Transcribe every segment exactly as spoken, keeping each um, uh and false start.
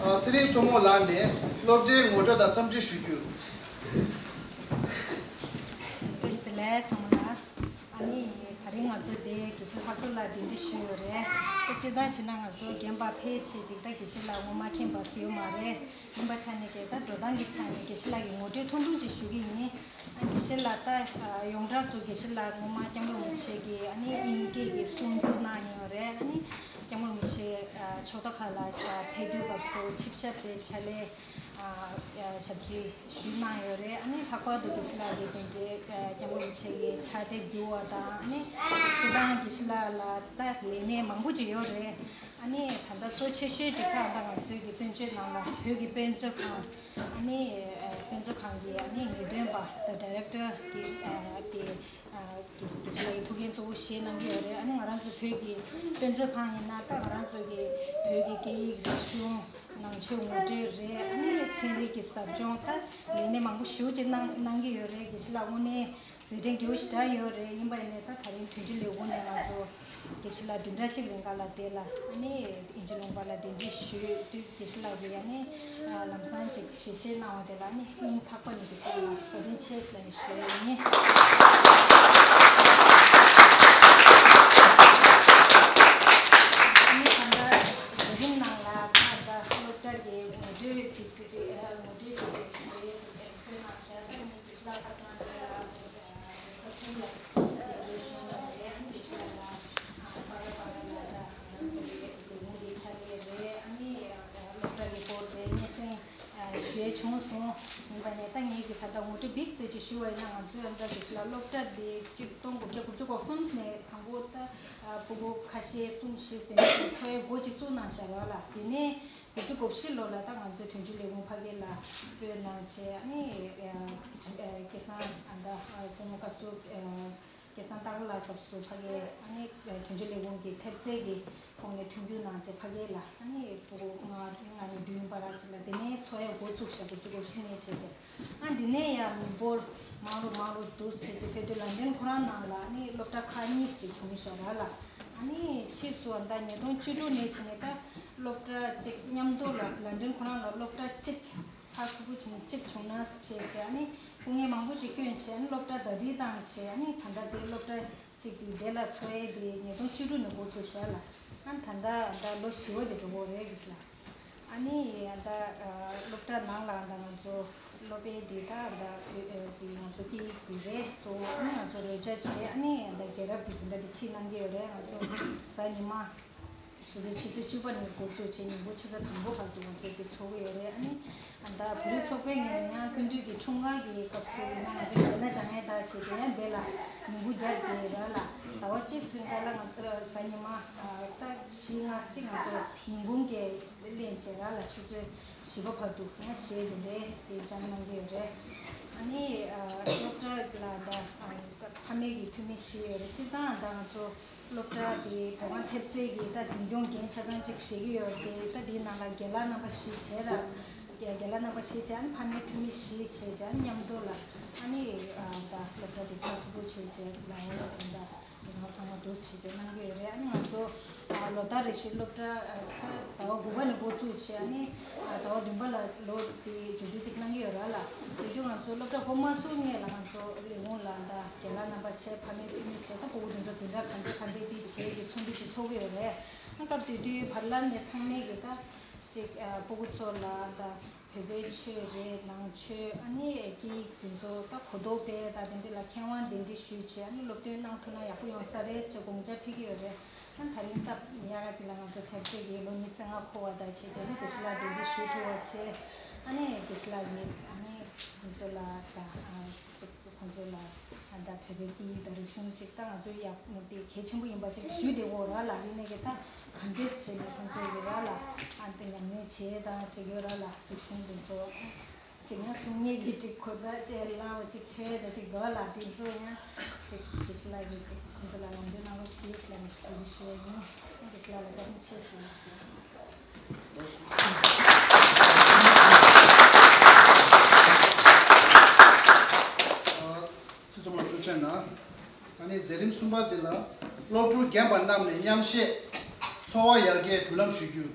ཚེ་རིང་མཚོ་མོ་ལགས་ནས་སློབ་གྲྭའི་ངོ་སྤྲོད་དང་འཚམས་འདྲི་ཞུ་རྒྱུ། བཀྲ་ཤིས་བདེ་ལེགས་ཚང་མ་ལ། ཨ་ནི་ད་རིང་ང་ཚོ་འདི་དགེ་བཤེས་ལྷག་རྡོར་ལགས་གདན་འདྲེན་ཞུས་ཡོད་རེད། ད་སྤྱིར་བཏང་བྱས་ན་ང་ཚོ་རྒན་པ་ཕལ་ཆེར་ཅིག་ད་དགེ་བཤེས་ལགས་ངོ་མ་མཁྱེན་པ་ཞིག་ཡོད་མ་རེད། ཡིན་པ་ཆ་ནས་ཀྱི་ད་འགྲོ་སྟངས་ཀྱི་ཆ་ནས་དགེ་བཤེས་ལགས་ཀྱི་ངོ་སྤྲོད་ཐུང་ཐུང་ཅིག་ཞུ་གི་ཡིན། ཨ་དགེ་བཤེས་ལགས་ད་ཡོངས་གྲགས་སུ་དགེ་བཤེས་ལགས་ངོ་མ་སྐྱབས་མགོན་རིན་པོ་ཆེ་གི་ཨ་ནི་དབྱིན་སྐད་ཀྱི་གསུང་བསྒྱུར་གནང་ཡོད་རེད། ཨ་ནི་སྐྱབས་མགོན་རིན་པོ་ཆེ་ཕྱོགས་མཐའ་ཁག་ལ་ཕེབས་དུས་སྐབས་སུ་ཆིབས་ཞབས་པའི་ཕྱག་ལས་ཞབས་ཕྱི་ཞུས་གནང་ཡོད་རེད། ཨ་ནི་ལྷག་པར་དུ་དགེ་བཤེས་ལགས་ཀྱིས་དེ་འདྲའི་སྐྱབས་མགོན་རིན་པོ་ཆེ་གི་ཕྱག་དེབ་བསྒྱུར་བ་དང་། ཨ་ནི་སྤྱིར་བཏང་དགེ་བཤེས་ལགས་ལ་ད་ལས་གནས་མང་པོ་ཅིག་ཡོད་རེད། ཨ་ནི་ད་ལྟ་གཙོ་ཆེ་ཤོས་ཅིག་ད་ལྟ་ང་ཚོའི་གི་བཙན་བྱོལ་ནང་ལ་བོད་ཀྱི་དཔེ་མཛོད་ཁང་། ཨ་ནི་དཔེ་མཛོད་ཁང་གི་ཨ་ནི་ངེས་སྟོན་པ་ད་ཌའི་རེག་ཊར་གི་ཨ་དེ་ཨ་དེ་དེ་ཚོ་ལ་ཐུགས་འགན་གཙོ་བོ་བཞེས་གནང་གི་ཡོད་རེད། ཨ་ནི་ང་རང་ཚོ་བོད་ཀྱི་དཔེ་མཛོད་ཁང་ཡིན་ན་ད་ང་རང་ཚོ་གི་བོད་ཀྱི་སྐད་ཡིག་རིག་གཞུང་ནང་ཆོས་ངོ་སྤྲོད་རེད། ཨ་ནི་ཚན་རིག་གི་ཟབ་སྦྱོང་ད་ལས་གནས་མང་པོ་ཞེ་པོ་ཅིག་གནང་གནང་གི་ཡོད་རེད། དགེ་བཤེས་ལགས་དངོས་གནས་མཛད་འཕྲིན་རྒྱས་པོ་ཞེ་དྲག་ཡོད་རེད། ཡིན་པ་ཡིན་ནའི་ད་ད་རིང་དོན་གཅོད་ལས་ཁུངས་ནས་ང་ཚོ་དགེ་བཤེས་ལགས་བདུན་ཕྲག་གཅིག་རིང་ག་ལ་དེ་ལ་ཨ་ནི་དབྱིན་ཇི་ལུང་པ་ལ་གདན་འདྲེན་ཞུས་དུས་དགེ་བཤེས་ལགས་ཀྱིས་ཨ་ནི་ལམ་སང་ཅིག་ཞལ་བཞེས་གནང་བ་དེ་ལ་ཨ་ནི་སྙིང་ཐག་པ་ནས་དགེ་བཤེས་ལགས་ལ་བཀའ་དྲིན་ཆེ་ཟེར་ནས་ཞུ་ཡ་ཡིན། ཨ་ནི་ད་ལྟ་ལས་རིམ་ནང་ལ་ད་ལྟ་སློབ་གྲྭ་གི་ངོ་སྤྲོད་ཀྱི་ཚིག་རེ་ངོ་སྤྲོད་ཀྱི་ཚིག་རེ་ཕུལ་གནང་ཤག་ད་ནི་དགེ་བཤེས་ལགས་ཁ་སང་དེ་ལ། ཞུ་ཡས་བྱུང་སོང་། ཡིན་པ་ནས་ད་ངས་ཀྱི་ད་ལྟ་ངོ་སྤྲོད་བིག་ཙམ་ཅིག་ཞུ་བ་ཡིན་ན། ང་ཚོའི་ཨ་མདའ་དགེ་བཤེས་ལགས་སློབ་གྲྭ་འདི་གཅིག་སྟོང་དགུ་བརྒྱ་དགུ་བཅུ་གོ་གསུམ་ནས་དང་པོ་ད་ཕྲུ་གུ་ཁ་ཤས་གསུམ་བཞི་ཟེར་ནས་འཚོ་བའི་འགོ་ཅིག་བཙུགས་གནང་བཞག་ར་ལ། དེ་ནས་དགུ་བཅུ་གོ་བཞི་ལོ་ལ་ད་ང་ཚོའི་དོན་གཅོད་ལས་ཁུངས་ཕ་གི་ལ་སྤོས་གནང་བྱས། ཨ་ནི་སྐལ་བཟང་ཨ་མདའ་སྐུ་ངོ་བཀའ་ཟུར་སྐལ་བཟང་སྟག་ལགས་སྐབས་སུ་ཕ་གི་ཨ་ནི་དོན་གཅོད་ལས་ཁུངས་ཀྱི་ཐེབས་རྩའི་གི་ཁོང་ནས་མཐུན་འགྱུར་གནང་བྱས་ཕ་གི་ལ་ཨ་ནི་ཕྲུ་གུ་ལྔ་ལྔ་ནས་བདུན་བར་ཅིག་ལ་དེ་ནས་འཚོ་བའི་འགོ་བཙུགས་ཤག་དགུ་བཅུ་གོ་བཞི་ནས་བྱས་བྱས། ཨ་འདི་ནས་ཡང་མི་འབོར་མང་རུ་མང་རུ་འདུག་བྱས་བྱས་ཕེབས་དུས་ལན་ཌན་ཁོ་རང་ནང་ལ་ཨ་ནི་སློབ་གྲྭ་ཁག་གཉིས་ཤིག་བྱུང་ཤག་ར་ལ། ཨ་ནི་ཕྱིས་སུ་ཨ་མདའ་ཉིས་སྟོང་བཅུ་དྲུག་ནས་བྱས་ནས་ད་སློབ་གྲྭ་གཅིག་མཉམ་དུ་ལ་ལན་ཌན་ཁོ་རང་ལ་སློབ་གྲྭ་གཅིག་ཚགས་ཚུད་པོ་བྱས་ནས་གཅིག་བྱུང་ན་བྱས་བྱས། ཨ་ནི་སྐུ་ངལ་མང་པོ་ཅིག་བསྐྱོན་བྱས། ཨ་ནི་སློབ་གྲྭ་ཟླ་སྒྲིལ་བཏང་བྱས། ཨ་ནི་ད་ལྟ་དེ་སློབ་གྲྭ་གཅིག་དེ་དེ་ལ་འཚོ་ཡས་དེ་ཉིས་སྟོང་བཅུ་དྲུག་ནས་འགོ་ཚུགས་ཤག་ལ། ཨ་ནི་ད་ལྟ་ད་ལོ་བཞི་པ་དེ་འགྲོ་གི་རེད་ལ། ཨ་ནི་ད་སློབ་གྲྭ་ནང་ལ་ད་ང་ཚོ་སློབ་དཔོན་དེ་ད་ད་དེ་ང་ཚོ་སྐད་ཡིག་དེ་རེད་གཙོ་བོ། ཨ་ནི་ང་ཚོ་རོལ་ཆ་བྱས། ཨ་ནི་ད་རྒྱལ་རབས་ཀྱི་འཛིན་གྲྭ་དེ་ཁྲིད་གནང་གི་ཡོད་རེད། ང་ཚོ་གཟའ་ཉི་མ། ཞོགས་པའི་ཆུ་ཚོད་བཅུ་པ་ནས་འགོ་ཚུགས་བྱས་ཉིན་གུང་ཆུ་ཚོད་དང་པོ་བར་དུ་ང་ཚོ་འདི་འཚོགས་ཀྱི་ཡོད་རེད། ཨ་ནི་ཨ་ད་བོད་རིགས་ཚོགས་པའི་ངོས་ནས་ཡང་སྐུ་མདུན་གྱི་འཁྲུངས་སྐར་གྱི་སྐབས་སུ་ཡིན་ན་ང་ཚོ་གཞས་སྣ་སྦྱང་ཡས་དང་བྱས་ཏེ་ཡང་འདི་ལ་ཉིན་གུང་རྒྱབ་དེ་ར་ལ་ཟླ་བ་གཅིག་རིང་ག་ལ་ང་ཚོ་གཟའ་ཉི་མ་ད་བཞི་ལྔ་གཅིག་ང་ཚོ་ཉིན་གུང་གི་ལེན་བྱས་ར་ལ་ཆུ་ཚོད་བཞི་པ་བར་དུ་ཡང་གཞས་དེ་འདྲའི་དེ་སྦྱང་གནང་གི་ཡོད་རེད། ཨ་ནི་སློབ་གྲྭ་ལ་ད་ཕ་མེས་ཀྱི་འཐུས་མི་བཞི་ཡོད་རེད། སྤྱིར་བཏང་ད་ང་ཚོ་སློབ་གྲྭ་དེ་བོད་ཁང་ཐེབས་རྩའི་གི་ད་འཛིན་སྐྱོང་འགན་ཆ་ཚང་གཅིག་བཞེས་ཀྱི་ཡོད་རེད། ད་དེའི་ནང་ལ་རྒན་ལགས་རྣམ་པ་བཞི་བྱས་ལ། རྒན་ལགས་རྣམ་པ་བཞི་བྱས། ཨ་ནི་ཕ་མའི་འཐུས་མི་བཞི་བྱས་བྱས། ཨ་ནི་མཉམ་དུ་ལ་ཨ་ནི་ད་སློབ་གྲྭ་དེ་ཚགས་ཚུད་པོ་བྱས་བྱས་ལ་ཡོང་ཡོད་རེད། ད་དེ་གང་ཚང་མ་འདུག་བྱས་བྱས་གནང་གི་ཡོད་རེད། ཨ་ནི་ང་ཚོ་ལོ་ལྟར་རེ་བཞིན་སློབ་གྲྭ་ཟླ་བ་དགུ་པ་ནས་འགོ་བཙུགས་བྱས། ཨ་ནི་ཟླ་བ་བདུན་པ་ལ་ལོ་དེ་མཇུག་སྒྲིལ་ཅིག་གནང་གི་ཡོད་རེད་ལ། དེ་བཞིན་ང་ཚོ་སློབ་གྲྭ་འགོ་མ་བཙུགས་སྔོན་ལ་ང་ཚོ་ལས་ཁུངས་ལ་ད་རྒན་ལགས་རྣམ་པ་བྱས། ཕ་མའི་འཐུས་མི་བྱས། ད་ཕྲུ་གུ་དེ་ཚོ་འཛིན་གྲྭ་ག་འདྲས་ག་འདྲས་དེ་བྱས་ཀྱི་ཚོགས་འདུ་ཅིག་ཚོགས་ཀྱི་ཡོད་རེད། ཨ་སྐབས་དེ་དུས་བར་ལམ་ནས་ཚང་མས་ཀྱི་ད་ཅིག་ཕྲུ་གུ་ཚོ་ལ་ད་བོད་པའི་ཆོས་རེད། ནང་ཆོས། ཨ་ནི་སྐད་ཡིག་དེ་ཚོ་ད་གོ་རྟོགས་སྤེལ་ད་དེ་འདྲས་ལ་མཁས་དབང་གདན་འདྲེན་ཞུས་བྱས། ཨ་ནི་སློབ་སྟོན་གནང་ཐུབ་ན་ཡག་པོ་ཡོང་ས་རེད་ཅེས་དགོངས་འཆར་ཕུལ་གྱི་ཡོད་རེད། ཨ་ད་རིང་སྟབས་ཡག་ག་ཅིག་ལ་ང་ཚོ་ཐེབས་རྩའི་གི་ལོ་ཉི་ཤུ་རྩ་ལྔ་འཁོར་བ་དང་བྱས་བྱས་ནས་དགེ་བཤེས་ལགས་གདན་འདྲེན་ཞུས་ཐུབ་པ་བྱས། ཨ་ནི་དགེ་བཤེས་ལགས་ནས་ཨ་ནི་ང་ཚོ་ལ་ད་ཨ་ཁོང་ཚོ་ལ་ཨ་ད་བོད་པའི་སྐད་ཡིག་དང་རིག་གཞུང་ཅིག་ད་ང་ཚོའི་ཡག་དེ་གལ་ཆེན་པོ་ཡིན་པ་ཅིག་ཞུས་བསྡད་ཡོད་ར་ལ། ཡིན་ནའི་གི་ད་ག་འདྲས་བྱས་ནས་ཁོང་ཚོའི་གི་ར་ལ་ཨ་ད་ཉམས་ལེན་བྱས་དང་ཅིག་ཡོད་ར་ལ། རིག་གཞུང་དེ་ཚོ་ཅིག་ཡང་གསུང་ཡས་ཀྱི་ཅིག་གོ་བརྡ་ཅིག་བསླངས་པ་ཅིག་འཕྲད་ད་ཅིག་འདུག་ལ། དེ་ཚོ་ཡང་ཅིག་དགེ་བཤེས་ལགས་ཀྱིས་ཅིག་ཁོང་ཚོ་ལ་ལམ་སྟོན་གནང་རོགས་ཞེས་ལ་ནི་ཞུ་ཞུ་ཡ་ཡིན། དགེ་བཤེས་ལགས་ལ་བཀའ་དྲིན་ཆེ་ཞུ། ཚུལ་ཚང་མ་ཐུགས་རྗེ་གནང་། ཨ་ནི་མཛད་རིམ་གསུམ་པ་འདི་ལ་སློབ་ཕྲུག་རྒན་པ་རྣམས་ནས་མཉམ་བཞེས་འཚོ་བ་ཡར་རྒྱས་མདུན་ལམ་ཞུ་རྒྱུ།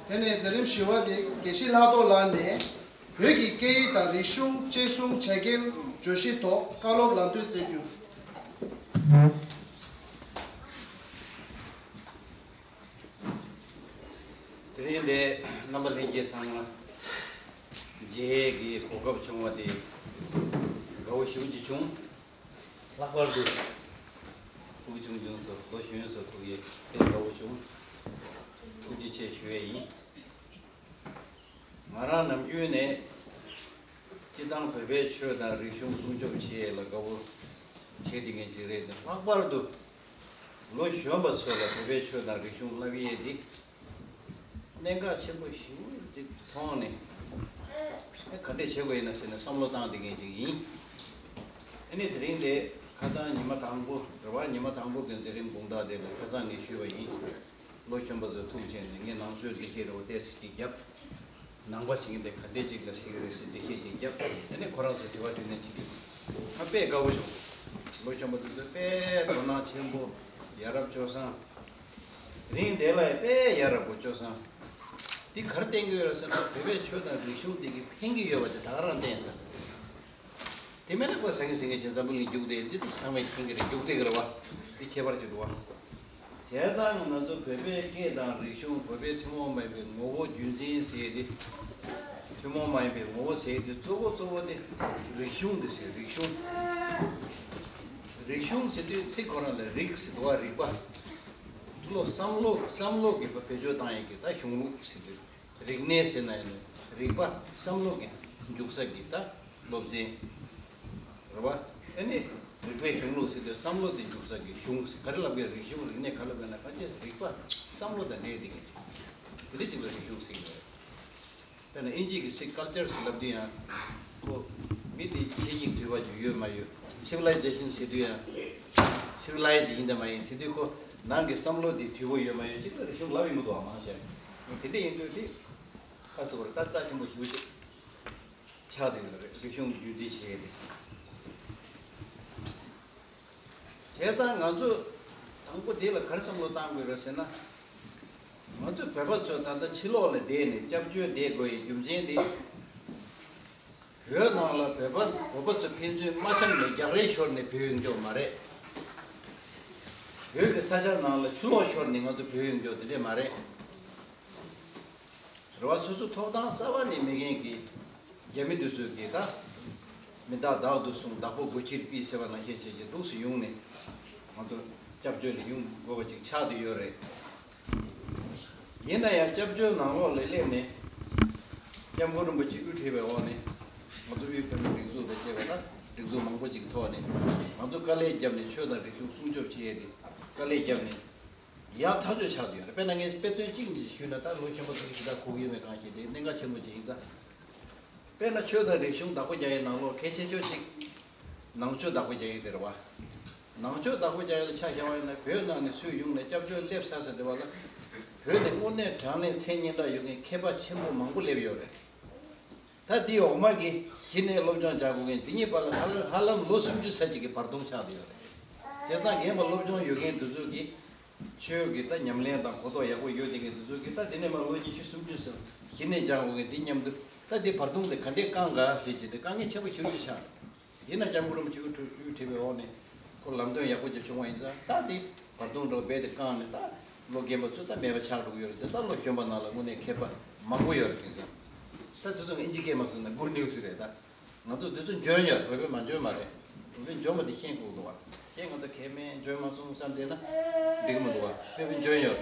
དེ་ནས་མཛད་རིམ་བཞི་པ་དེ་དགེ་བཤེས་ལྷག་རྡོར་ལགས་ནས་བོད་ཀྱི་སྐད་ཡིག་དང་རིག་གཞུང་གཅེས་སྲུང་བྱ་འགུལ་བརྗོད་གཞི་ཐོག་བཀའ་སློབ་ལམ་སྟོན་སྩལ་རྒྱུ། དེ་རིང་འདིར་རྣམ་པ་ལྷན་རྒྱས་ཚང་མ་མཇལ་ཡས་ཀྱི་གོ་སྐབས་བྱུང་བ་དེ་དགའ་བོ་ཞེ་པོ་ཅིག་བྱུང་། ལྷག་པར་དུ་ཕྲུ་གུ་ཆུང་ཆུང་ཚོ་ལོ་གཞོན་ཚོ་ཐུག་ཡས་དཔེ་དགའ་བོ་བྱུང་། ཐུགས་རྗེ་ཆེ་ཞུ་ཡས་ཡིན། ང་རང་ནམ་རྒྱུན་ནས་སྤྱིར་བཏང་བོད་པའི་ཆོས་དང་རིག་གཞུང་སྲུང་སྐྱོབ་བྱེད་ཡས་ལ་དགའ་བོ་བྱེད་བསྡད་མཁན་ཅིག་རེད་དེ། ལྷག་པར་དུ་ལོ་གཞོན་པ་ཚོ་ལ་བོད་པའི་ཆོས་དང་རིག་གཞུང་བསླབ་ཡས་འདི་གནད་འགག་ཆེན་པོ་ཞེ་པོ་ཅིག་མཐོང་ནས། ཨེ་ག་འདྲས་བྱེད་དགོས་ཡིན་ན་ཟེར་ནས་བསམ་བློ་བཏང་བསྡད་མཁན་ཅིག་ཡིན། ཨ་ནི་དེ་རིང་དེ་ཁ་སང་ཉི་མ་དང་པོ་རེད་བ། ཉི་མ་དང་པོ་གི་མཛད་རིམ་དགོང་དག་དེ་ལ་ཁ་སང་ངས་ཞུས་པ་ཡིན། ལོ་གཞོན་པ་ཚོས་ཐུགས་རྗེ་ཆེ་ནས་ངས་ནང་ཆོས་འགྲེལ་བཤད་རེ་བ་ཏོག་ཙམ་ཅིག་བརྒྱབ། ནང་པ་ཞིག་ཡིན་དེ་ག་འདྲས་ཅིག་ལ་ཞིག་རེད་ཟེར་འགྲེལ་བཤད་ཅིག་བརྒྱབ། ཨ་ནི་ཁོ་རང་ཚོས་དྲི་བ་དྲིས་ལན་ཅིག་བརྒྱབ། ཨ་དཔེ་དགའ་བོ་བྱུང་། ལོ་གཞོན་པ་དེ་ཚོས་དཔེ་དོ་སྣང་ཆེན་པོ། ཡ་རབས་སྤྱོད་བཟང་། དེ་རིང་དེ་ལ་ཡང་དཔེ་ཡ་རབས་པོ་སྤྱོད་བཟང་། འདི་ག་རེ་བསྟན་གྱི་ཡོད་རེད་ཟེར་ན། བོད་པའི་ཆོས་དང་རིག་གཞུང་དེ་གི་ཕན་གྱི་ཡོད་པ་དེ་ད་ག་རང་བསྟན་ཟེར། དེ་མིན་ན་ཁོ་ཟང་ངེ་ཟིང་ངེ་བྱས་འཛམ་བུ་གླིང་རྒྱུགས་བསྡད་འདི་དེ་ཚང་མས་མཁྱེན་གྱི་རེད། རྒྱུགས་བསྡད་ཀྱི་རེད་བ། འདི་ཁྱད་པར་ཅིག་འདུག་བ། བྱས་ཙང་ང་ཚོ་བོད་པའི་སྐད་དང་རིག་གཞུང་། བོད་པའི་ཐུན་མོང་མ་ཡིན་པའི་ངོ་བོ་རྒྱུན་འཛིན་ཟེར་ཡས་དེ། ཐུན་མོང་མ་ཡིན་པའི་ངོ་བོ་ཟེར་ཡས་དེ་གཙོ་བོ་གཙོ་བོ་དེ་རིག་གཞུང་དེ་ཟེར། རིག་གཞུང་། རིག་གཞུང་ཟེར་དུས་ཚིག་ཁོ་རང་ལ་རིག་ཟེར་འདུག་བ། རིག་པ། བློ། བསམ་བློ། བསམ་བློ་གི་བེད་སྤྱོད་བཏང་ཡས་ཀྱི་ད་གཞུང་ལུགས་ཟེར་དུས། རིག་གནས་ཟེར་ན་ཡང་རིག་པ་བསམ་བློ་གི་འཇུག་ས་གི་ད་སློབ་ཚན་རེད་བ། ཨ་ནི་རིག་པའི་གཞུང་ལུགས་ཟེར་དུས་བསམ་བློ་དེ་འཇུག་ས་གི་གཞུང་ཟེར། ག་རེ་ལབ་དགོས། རིག་གཞུང་རིག་གནས་ག་ལབ་དགོས་ན་ཕལ་ཆེར་རིག་པ་བསམ་བློ་དང་འབྲེལ་བསྡད་མཁན་ཅིག་དེ་འདྲ་ཅིག་ལ་རིག་གཞུང་ཟེར་གྱི་རེད། དཔེར་ན་དབྱིན་ཇི་གི་ཚིག་ཀལ་ཅར་ཟེར་ལབ་དུས་ཡང་ཁོ་མི་དེ་ཇི་ཞིག་འདུས་པ་ཅིག་ཡོད་མ་ཡོད། སི་ཝི་ལའི་ཛེ་ཤན་ཟེར་དུས་ཡང་སི་ཝི་ལའི་ཛི་ཡིན་དང་མ་ཡིན་ཟེར་དུས་ཁོ་ནང་གི་བསམ་བློ་དེ་དུས་པོ་ཡོད་མ་ཡོད་ཅིག་ལ་རིག་གཞུང་ལབ་ཡོང་གི་འདུག་བ། མང་ཆེ་བ་དེ་འདྲ་ཡིན་དུས་དེ་ཁ་ཚུགས་པར་ད་རྩ་ཆེན་པོ་ཞེ་པོ་ཅིག་ཆགས་བསྡད་ཡོད་རེད། རིག་གཞུང་རྒྱུད་འཛིན་བྱེད་ཡས་དེ། བྱས་ཙང་ང་ཚོ་དང་པོ་དེ་ལ་ག་རེ་བསམ་བློ་བཏང་དགོས་རེད་ཟེར་ན། ང་ཚོ་བོད་པ་ཚོ་ད་ལྟ་ཕྱི་ལོགས་ལ་བསྡད་ནས་སྐྱབས་བཅོལ་བསྡད་དགོས་ཡའི་རྒྱུ་མཚན་དེ། བོད་ནང་ལ་བོད་པ་བོད་པ་ཚོ་ཕན་ཚུན་མ་འཆམ་ནས་རྒྱག་རེས་ཤོར་ནས་བུད་ཡོང་རྒྱུ་མ་རེད། བོད་ཀྱི་ས་ཆ་ནང་ལ་ཆུ་ལོག་ཤོར་ནས་ང་ཚོ་བུད་ཡོང་རྒྱུ་དེ་འདྲས་མ་རེད། རེད་བ། སོ་སོ་ཐོབ་ཐང་རྩ་བ་ནས་མེད་མཁན་གྱི་རྒྱ་མི་དེ་ཚོས་ཀྱིས་ད་མི་བདག་བདག་ཏུ་བཟུང་། བདག་པོ་སྒོ་ཕྱིར་ཕུད་ཟེར་བ་ནང་བཞིན་བྱས་ཀྱི་འདུག་སེ་ཡོང་ནས་ང་ཚོ་སྐྱབས་བཅོལ་ལ་ཡོང་དགོས་པ་ཅིག་ཆགས་བསྡད་ཡོད་རེད། ཡིན་ན་ཡང་སྐྱབས་བཅོལ་ནང་ལོགས་ལ་སླེབས་ནས་སྐྱབས་མགོན་རིན་པོ་ཆེ་དབུ་ཁྲིད་པའི་འོག་ནས་ང་ཚོ་དབུས་བོད་མིའི་སྒྲིག་འཛུགས་དང་བཅས་པ་དང་སྒྲིག་འཛུགས་མང་པོ་ཅིག་ཐོག་ནས་ང་ཚོ་དཀའ་ལས་བརྒྱབ་ནས་ཆོས་དང་རིག་གཞུང་སྲུང་སྐྱོབ་བྱེད་ཡས་དེ་དཀའ་ལས་བརྒྱབ་ནས། ཡག་ཐག་ཆོད་ཆགས་བསྡད་ཡོད་རེད། དཔེར་ན་ངས་དཔེ་མཚོན་གཅིག་གཉིས་ཞུས་ན། ད་ལོ་གཞོན་པ་ཚོ་ཞིག་ད་གོ་གི་ཡོད་མེད་གང་ཤེས། དེ་གནད་འགག་ཆེན་པོ་ཅིག་ཡིན་ད། དཔེར་ན་ཆོས་དང་རིག་གཞུང་བདག་པོ་རྒྱག་ཡའི་ནང་ལོགས་གལ་ཆེ་ཤོས་གཅིག་ནང་ཆོས་བདག་པོ་རྒྱག་ཡས་དེ་རེད་བ། ནང་ཆོས་བདག་པོ་རྒྱག་ཡས་ལ་ཆ་བཞག་པ་ཡིན་ན། བོད་ནང་ནས་སུས་ཡོང་ནས་སྐྱབས་བཅོལ་སླེབས་ཚར་ཚར་དེ་བ་ལ། བོད་ནས་དངོས་གནས་དྲང་གནས་མཚན་སྙན་གྲགས་ཡོད་མཁན་མཁས་པ་ཆེན་པོ་མང་པོ་སླེབས་ཡོད་རེད། ད་འདིའི་འོག་མ་གི་གཞི་ནས་སློབ་སྦྱོང་སྦྱང་དགོས་མཁན་འདི་གཉིས་བར་ལ་ཧ་ལམ་ཧ་ལམ་ལོ་སུམ་ཅུ་ཙམ་ཅིག་གི་བར་སྟོང་ཆགས་བསྡད་ཡོད་རེད། བྱས་ཙང་རྒན་པ་སློབ་སྦྱོང་ཡོད་མཁན་འདི་ཚོ་གིས་ཆོས་ཀྱི་ད་ཉམས་ལེན་དང་གོ་རྟོགས་ཡག་པོ་ཡོད་བསྡད་མཁན་འདི་ཚོ་གིས་ད་དེ་ནས་མར་ལོ་ཉི་ཤུ་སུམ་ཅུ་ཙམ་གཞི་ནས་སྦྱང་དགོས་མཁན་འདི་མཉམ་དུ་ད་འདི་བར་སྟོང་དེ་ག་འདྲས་བསྐང་ག་ཟེར་གྱི་འདི་དཀའ་ངལ་ཆེན་པོ་ཞེ་པོ་ཅིག་ཆགས་རེད། ཡིན་ན་སྐྱབས་མགོན་རིན་པོ་ཆེ་དབུ་ཁྲིད་དབུ་ཁྲིད་པའི་འོག་ནས་ཁོ་ལམ་སྟོན་ཡག་པོ་ཅིག་བྱུང་བ་ཡིན་ཙང་། ད་འདི་བར་སྟོང་འདྲ་བོ་རྦད་དེ་བསྐངས་ནས་ད་ལོ་རྒན་པ་ཚོ་ད་མེད་པ་ཆགས་འགྲོ་གི་ཡོད་རེད་དེ། ད་ལོ་གཞོན་པ་ནང་ལ་དངོས་གནས་མཁས་པ་མང་པོ་ཡོད་རེད། དེང་སང་ད་དེ་ཚོ་ཨིན་ཇི་སྐད་མ་སོང་ན་good news རེད། ད་ང་ཚོ་དེ་ཚོ་འཇོན་ཡོད། བོད་པས་མ་འཇོན་མ་རེད། བོད་པས་འཇོན་པ་དེ་ཤེས་དགོས་འདུག་བ། ཁྱེད་ང་ཚོ་གལ་མེད་འཇོན་མ་སོང་བསམ་བསྡད་ན་འགྲིག་གི་མི་འདུག་བ། བོད་པས་འཇོན་ཡོད།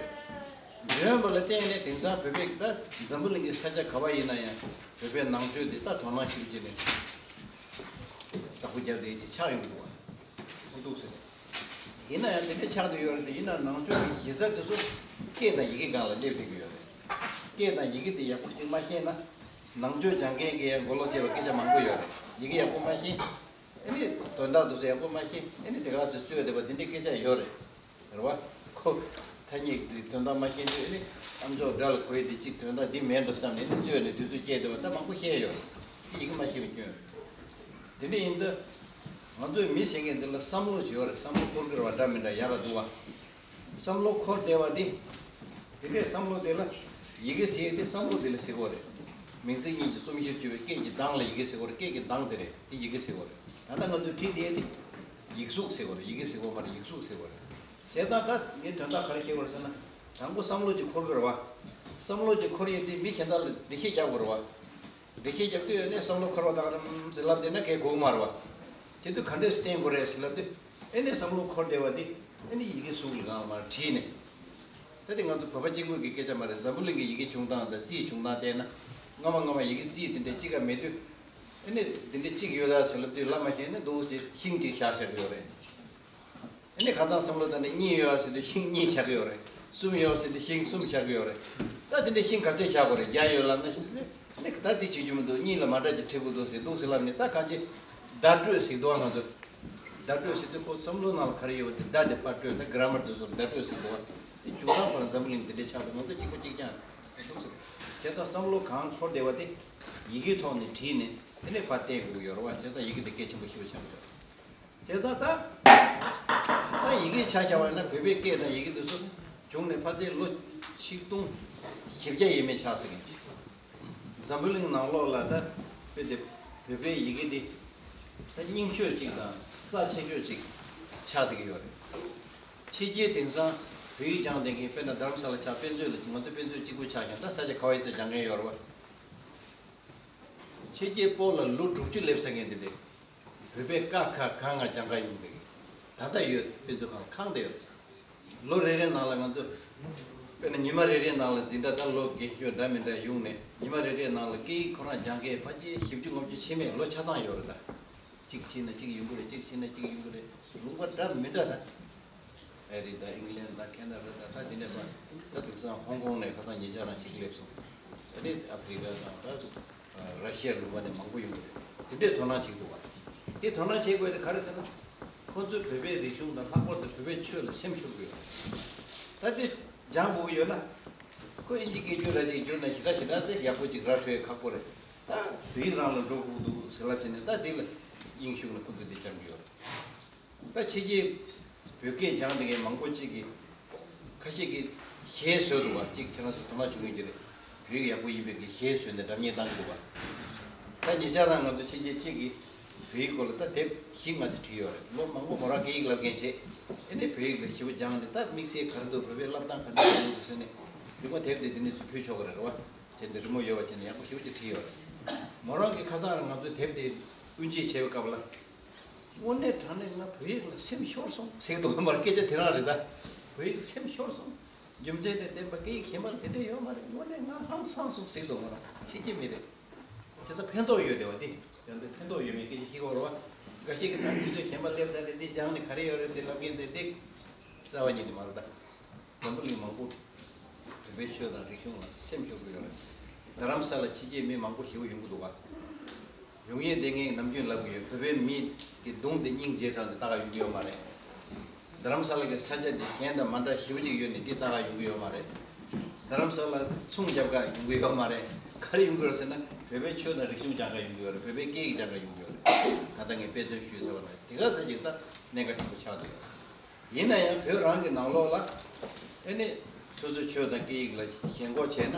འཇོན་པ་ལ་བརྟེན་ནས་དེང་སང་བོད་པས་ད་འཛམ་བུ་གླིང་གི་ས་ཆ་ག་བ་ཡིན་ན་ཡང་བོད་པའི་ནང་ཆོས་དེ་ད་དོ་སྣང་ཞུ་རྒྱུ་ནས། བདག་པོ་རྒྱབ་བསྡད་ཀྱི་ཆགས་ཡོང་གི་འདུག་བ། ཁོ་འདུག་ཟེར། ཡིན་ན་ཡང་དེ་འདྲ་ཆགས་བསྡད་ཡོད་རེད་དེ། ཡིན་ན་ནང་ཆོས་ཀྱི་གཞི་རྩ་དེ་ཚོ་སྐད་དང་ཡི་གེ་སྒང་ལ་སླེབས་བསྡད་ཀྱི་ཡོད་རེད། སྐད་དང་ཡི་གེ་དེ་ཡག་པོ་ཞིག་མ་ཤེས་ན། ནང་ཆོས་སྦྱང་མཁན་གྱི་ཡང་མགོ་ལོག་བྱས་པ་སྐད་ཆ་མང་པོ་ཡོད་རེད། ཡི་གེ་ཡག་པོ་མ་ཤེས། ཨ་ནི་དོན་དག་དེ་ཚོ་ཡག་པོ་མ་ཤེས། ཨ་ནི་དེ་ག་ཚོད་རྩོད་བསྡད་པ་དེ་འདྲའི་སྐད་ཆ་ཡོད་རེད། རེད་བ། ཁོ་ཐ་སྙད་དེ་དོན་དག་མ་ཤེས་དུས་ཨ་ནི་ཨམ་ཅོག་སྒྲ་ལ་གོ་ཡི་དེ་གཅིག་དོན་དག་འདི་མེད་འགྲོ་བསམ་ནས་ཨ་ནི་རྩོད་ནས་དུས་ཚོད་སྐྱེལ་བསྡད་པ་ད་མང་པོ་བཤད་ཡོད་རེད། དེ་ཡི་གེ་མ་ཤེས་པའི་སྐྱོན་རེད། དེ་འདྲ་ཡིན་དུས་ང་ཚོའི་མི་ཟེར་མཁན་འདི་ལ་བསམ་བློ་ཅིག་ཡོད་རེད། བསམ་བློ་འཁོར་གྱི་རེད་བ། འདྲ་མི་འདྲ་ཡག་ག་འདུག་བ། བསམ་བློ་འཁོར་བསྡད་པ་འདི་དེ་འདྲའི་བསམ་བློ་དེ་ལ་ ཡི་གེ་ཟེར་ཡས་དེ་བསམ་བློ་དེ་ལ་ཟེར་གོ་རེད། མིང་ཚིག་གཉིས་ཀྱི་རྩོམ་གཞིར་གྱུར་པའི་སྐད་ཀྱི་གདངས་ལ་ཡི་གེ་ཟེར་གོ་རེད། སྐད་ཀྱི་གདངས་དེ་རེད། དེ་ཡི་གེ་ཟེར་གོ་རེད། ད་ལྟ་ང་ཚོས་བྲིས་དེ་དེ་ཡིག་གཟུགས་ཟེར་གོ་རེད། ཡི་གེ་ཟེར་གོ་མ་རེད། ཡིག་གཟུགས་ཟེར་གོ་རེད། བྱས་ཙང་ད་ངས་དོན་དག་ག་རེ་བཤད་དགོས་རེད་ཟེར་ན། དང་པོ་བསམ་བློ་ཅིག་འཁོར་དགོས་རེད་བ། བསམ་བློ་ཅིག་འཁོར་ཡས་དེ་མི་གཞན་དག་ལ་འགྲེལ་བཤད་རྒྱག་དགོས་རེད་བ། འགྲེལ་བཤད་རྒྱབ་དུས་ཨ་ནི་བསམ་བློ་འཁོར་བ་དང་རིམ་ཟེར་ལབ་བསྡད་ན་གལ་དགོས་ཀྱི་མ་རེད་བ། དེ་དུས་ག་འདྲས་སེ་བསྟན་དགོས་རེད་ཟེར་ལབ་དུས། ཨེ་ནས་བསམ་བློ་འཁོར་བསྡད་པ་འདི་ཨེ་ནས་ཡི་གེ་གཟུགས་ཀྱི་སྒང་ལ་མར་བྲིས་ནས། ད་དེ་ང་ཚོ་བོད་པ་གཅིག་པུ་གི་སྐད་ཆ་མ་རེད། འཛམ་བུ་གླིང་གི་ཡི་གེ་བྱུང་སྟངས་དང་རྩིས་བྱུང་སྟངས་བལྟས་ན། སྔ་མ་སྔ་མ་ཡི་གེ་རྩིས་དེ་འདྲ་གཅིག་ཀ་མེད་དུས། ཨེ་ནས་དེ་འདྲ་གཅིག་ཡོད་ད་ཟེར་ལབ་དུས་ལབ་མ་ཤེས་ན་འདུག་ཅེས་ཤིང་གཅིག་བཞག་བཞག་གི་ཡོད་རེད། ཨེ་ནས་ཁ་སང་བསམ་བློ་བཏང་ནས་གཉིས་ཡོད་ཟེར་དུས་ཤིང་གཉིས་བཞག་གི་ཡོད་རེད། གསུམ་ཡོད་ཟེར་དུས་ཤིང་གསུམ་བཞག་གི་ཡོད་རེད། ད་དེ་འདྲ་ཤིང་ག་ཚོད་བཞག་དགོས་རེད། བརྒྱ་ཡོད་ལབ་ན་ཤིང་ནས་ཨེ་ནས་ད་དེ་བྱེད་རྒྱུ་མི་འདུག་གཉིས་ལ་མ་འདྲ་ཅིག་ཁྲིད་དགོས་འདུག་ཟེར་འདུག་ཟེར་ལབ་ནས་ད་གང་ཅི། བརྡ་སྤྲོད་ཟེར་འདུག་ང་ཚོ། བརྡ་སྤྲོད་ཟེར་དུས་ཁོ་བསམ་བློ་ནང་ལ་ག་རེ་ཡོད་དེ་བརྡ་དེ་པར་སྤྲོད་ད་གྷ་ར་མར་དེ་ཚོར་བརྡ་སྤྲོད་ཟེར་འདུག་དེ་འཇུག་སྟངས་ཁོ་རང་འཛམ་བུ་གླིང་འདི་འདྲའི་ཆགས་འདུག་ང་ཚོ་གཅིག་པ་གཅིག་རྐྱང་འདུག་ཟེར། བྱས་ཙང་བསམ་བློ་གང་འཁོར་བསྡད་པ་དེ་ཡི་གེའི་ཐོག་ནས་བྲིས་ནས་དེ་ནས་ཕར་བསྟན་དགོས་ཀྱི་ཡོད་རེད་བ། བྱས་ཙང་ཡི་གེ་འདི་གལ་ཆེན་པོ་ཞེ་པོ་ཆགས་ཀྱི་ཡོད་རེད། བྱས་ཙང་ད་ད་ཡི་གེ་ཆ་བཞག་པ་ཡིན་ན་བོད་པའི་སྐད་དང་ཡི་གེ་འདི་ཚོ་བྱུང་ནས་ཕལ་ཆེར་ལོ་ཆིག་སྟོང་བཞི་བརྒྱ་ཡས་མས་ཆགས་ཟེར་མཁན་ཅིག་འཛམ་བུ་གླིང་ནང་ལོགས་ལ་ད་དཔེ་དེ་བོད་པའི་ཡི་གེ་འདི་ད་རྙིང་ཤོས་ཅིག་དང་རྩ་ཆེ་ཤོས་ཅིག་ཆགས་བསྡད་ཀྱི་ཡོད་རེད། ཕྱི་རྒྱལ་དེང་སང་བོད་ཡིག་སྦྱངས་བསྡད་མཁན་དཔེར་ན་རྡ་རམ་ས་ལ་ཆགས་དཔེ་མཛོད་ལ་ང་ཚོ་དཔེ་མཛོད་གཅིག་པུ་ཆགས་ཀྱང་ད་ས་ཆ་ག་བ་ཡིན་ས་སྦྱང་མཁན་ཡོད་རེད་བ། ཕྱི་རྒྱལ་སྤོ་ལ་ལོ་དྲུག་ཅུ་སླེབས་ས་མཁན་དེ་འདྲས། བོད་པའི་ཀ་ཁ་ག་ང་སྦྱང་ག་ཡོང་བའི་ད་ལྟ་ཡོད་དཔེ་མཛོད་ཁང་ལ་ཁང་དེ་ཡོད། ལོ་རེ་རེའི་ནང་ལ་ང་ཚོ་དཔེར་ན་ཉི་མ་རེ་རེའི་ནང་ལ་འཛིན་གྲྭ་ད་ལོ་རྒན་ཤོས་འདྲ་མི་འདྲ་ཡོང་ནས་ཉི་མ་རེ་རེའི་ནང་ལ་སྐད་ཡིག་ཁོ་རང་སྦྱང་མཁན་ཕལ་ཆེར་བཞི་བཅུ་ལྔ་བཅུ་ཕྱེད་མེད་ལོ་ཆ་ཚང་ཡོད་རེད་ད། གཅིག་ཕྱིན་ན་གཅིག་ཡོང་གི་རེད། གཅིག་ཕྱིན་ན་གཅིག་ཡོང་གི་རེད། ལུང་པ་འདྲ་མི་འདྲ་ད། ཨ་རི་དང་ཨིང་ལན་དང་ཁེ་ན་ཌ་དང་ད་དེ་འདྲ་པ་ད་དེང་སང་ཧོང་ཀོང་ནས་ཁ་སང་ཉེ་ཆར་རང་ཞིག་སླེབས་སོང་། ཨ་ནི་ཨ་ཕི་རི་ཀ་དང་ད་ར་ཤི་ཡ་ལུང་པ་ནས་མང་པོ་ཡོང་གི་རེད། དེ་འདྲས་དོ་སྣང་བྱེད་འདུག་བ། དེ་དོ་སྣང་བྱེད་དགོས་དེ་ག་རེ་ཟེར་ན། ཁོ་ཚོས་བོད་པའི་རིག་གཞུང་དང་ལྷག་པར་དུ་བོད་པའི་ཆོས་ལ་སེམས་ཤོར་གི་ཡོད། ད་དེ་སྦྱང་དགོས་ཀྱི་ཡོད་ན། ཁོ་ཨིན་ཇི་སྐད་རྒྱུད་ར་ཅིག་བསྒྱུར་ན་ཞེ་དྲག་ཞེ་དྲག་དེ་ཡག་པོ་ཅིག་ར་འཕྲོད་ཁག་པོ་རེད། ད་བོད་ཡིག་རང་ལ་འགྲོ་དགོས་འདུག་ཟེར་ལབ་བྱས་ནས་ད་དེ་ལ་དབྱིངས་ཞུགས་ནས་ཁོ་ཚོས་དེ་སྦྱང་གི་ཡོད། ད་ཕྱི་རྒྱལ་བོད་སྐད་སྦྱངས་བསྡད་མཁན་མང་པོ་ཅིག་གིས་ཁ་ཤས་ཀྱིས་ཞལ་བཟོས་འདུག་བ། ཅིག་ཁྱེད་རང་ཚོ་དོ་སྣང་བྱུང་ཡོད་ཀྱི་རེད། བོད་ཡིག་ཡག་པོ་ཡིན་པའི་གི་ཞལ་བཟོས་ནས་འདྲ་མཉེས་བཏང་གི་འདུག་བ། ད་ཉེ་ཆར་རང་ང་ཚོ་ཕྱི་རྒྱལ་གཅིག་གིས་བོད་ཡིག་སྐོར་ལ་ད་དེབ་བཞི་ལྔ་ཙམ་བྲིས་ཡོད་རེད། ལོ་མང་པོ་མོ་རང་སྐད་ཡིག་བསླབ་མཁན་བྱས། ཨེ་ནས་བོད་ཡིག་ལ་ཞེ་པོ་སྦྱངས་ནས་ད་དམིགས་བསལ་ག་རེ་འདུག་བོད་པའི་བསླབ་སྟངས་ག་འདྲ་ཡོད་འདུག་ཟེར་ནས་རིན་མོ་དེབ་དེ་དེ་ནས་ཚུར་ཕུལ་ཆོག་གི་རེད་བ། དེ་འདྲ་རི་མོ་ཡོད་པ་བྱས་ནས་ཡག་པོ་ཞེ་པོ་ཅིག་བྲིས་ཡོད་རེད། མོ་རང་གིས་ཁ་སང་རང་ང་ཚོའི་དེབ་དེ་དབུ་འབྱེད་བྱས་པའི་སྐབས་ལ། དངོས་གནས་དྲང་གནས་ང་བོད་ཡིག་ལ་སེམས་ཤོར་སོང་ཟེར་གི་འདུག་ག་མར་སྐད་ཆ་དེ་རང་རེད་ད། བོད་ཡིག་སེམས་ཤོར་སོང་། རྒྱུ་མཚན་དང་ལྡན་པ་སྐད་ཡིག་གཞན་པ་ལ་དེ་འདྲ་ཡོད་མ་རེད། དངོས་གནས་ང་ཧང་སངས་སོང་ཟེར་གི་འདུག་ང་རང་ཕྱི་རྒྱལ་མི་རེད། བྱས་ཙང་ཕན་ཐོགས་ཡོད་རེད་བ་དེ། ཡང་དེ་ཕན་ཐོགས་ཡོད་མེད་སྐད་ཆ་ཤེས་ཀྱི་ཡོད་རེད་བ། འགའ་ཞིག་གིས་ད་དུས་ཚོད་གཞན་པ་སླེབས་ཚར་ཏེ་འདི་སྦྱངས་ནས་ག་རེ་ཡོད་རེད་ཟེར་ལབ་མཁན་དེ་འདི་རྩ་བ་ཉིད་ནས་མ་རེད་ད། འཛམ་བུ་གླིང་མང་པོ་བོད་པའི་ཆོས་དང་རིག་གཞུང་ལ་སེམས་ཤོར་གྱི་ཡོད་རེད། རྡ་རམ་ས་ལ་ཕྱི་རྒྱལ་མི་མང་པོ་ཞེ་པོ་ཡོང་གི་འདུག་ག་ཡོང་ཡས་བསྡད་མཁན་ནམ་རྒྱུན་ལབ་ཀྱི་ཡོད། བོད་པའི་མི་གི་གདུང་དེ་སྙིང་རྗེ་དྲགས་ནས་ལྟ་ག་ཡོང་གི་ཡོད་མ་རེད། རྡ་རམ་ས་ལ་གི་ས་ཆ་འདི་གཞན་དང་མ་འདྲ་ཞེ་པོ་ཅིག་ཡོད་ནས་འདི་ལྟ་ག་ཡོང་གི་ཡོད་མ་རེད། རྡ་རམ་ས་ལ་ཚོང་རྒྱབ་ག་ཡོང་གི་ཡོད་མ་རེད། ག་རེ་ཡོང་གི་ཡོད་རེད་ཟེར་ན་བོད་པའི་ཆོས་དང་རིག་གཞུང་སྦྱང་ག་ཡོང་གི་ཡོད་རེད། བོད་པའི་སྐད་ཡིག་སྦྱང་ག་ཡོང་གི་ཡོད་རེད། ད་ལྟ་ངས་དཔེ་མཚོན་ཞུས་ཚར་བ་ལ་དེ་ག་ས་ཅིག་ད་གནད་འགག་ཆེན་པོ་ཆགས་འདུག་ཡིན་ན་ཡང་བོད་རང་གི་ནང་ལོགས་ལ་ཨེ་ནི་སོ་སོའི་ཆོས་དང་སྐད་ཡིག་ལ་ཞེན་ཁོག་བྱས་ན་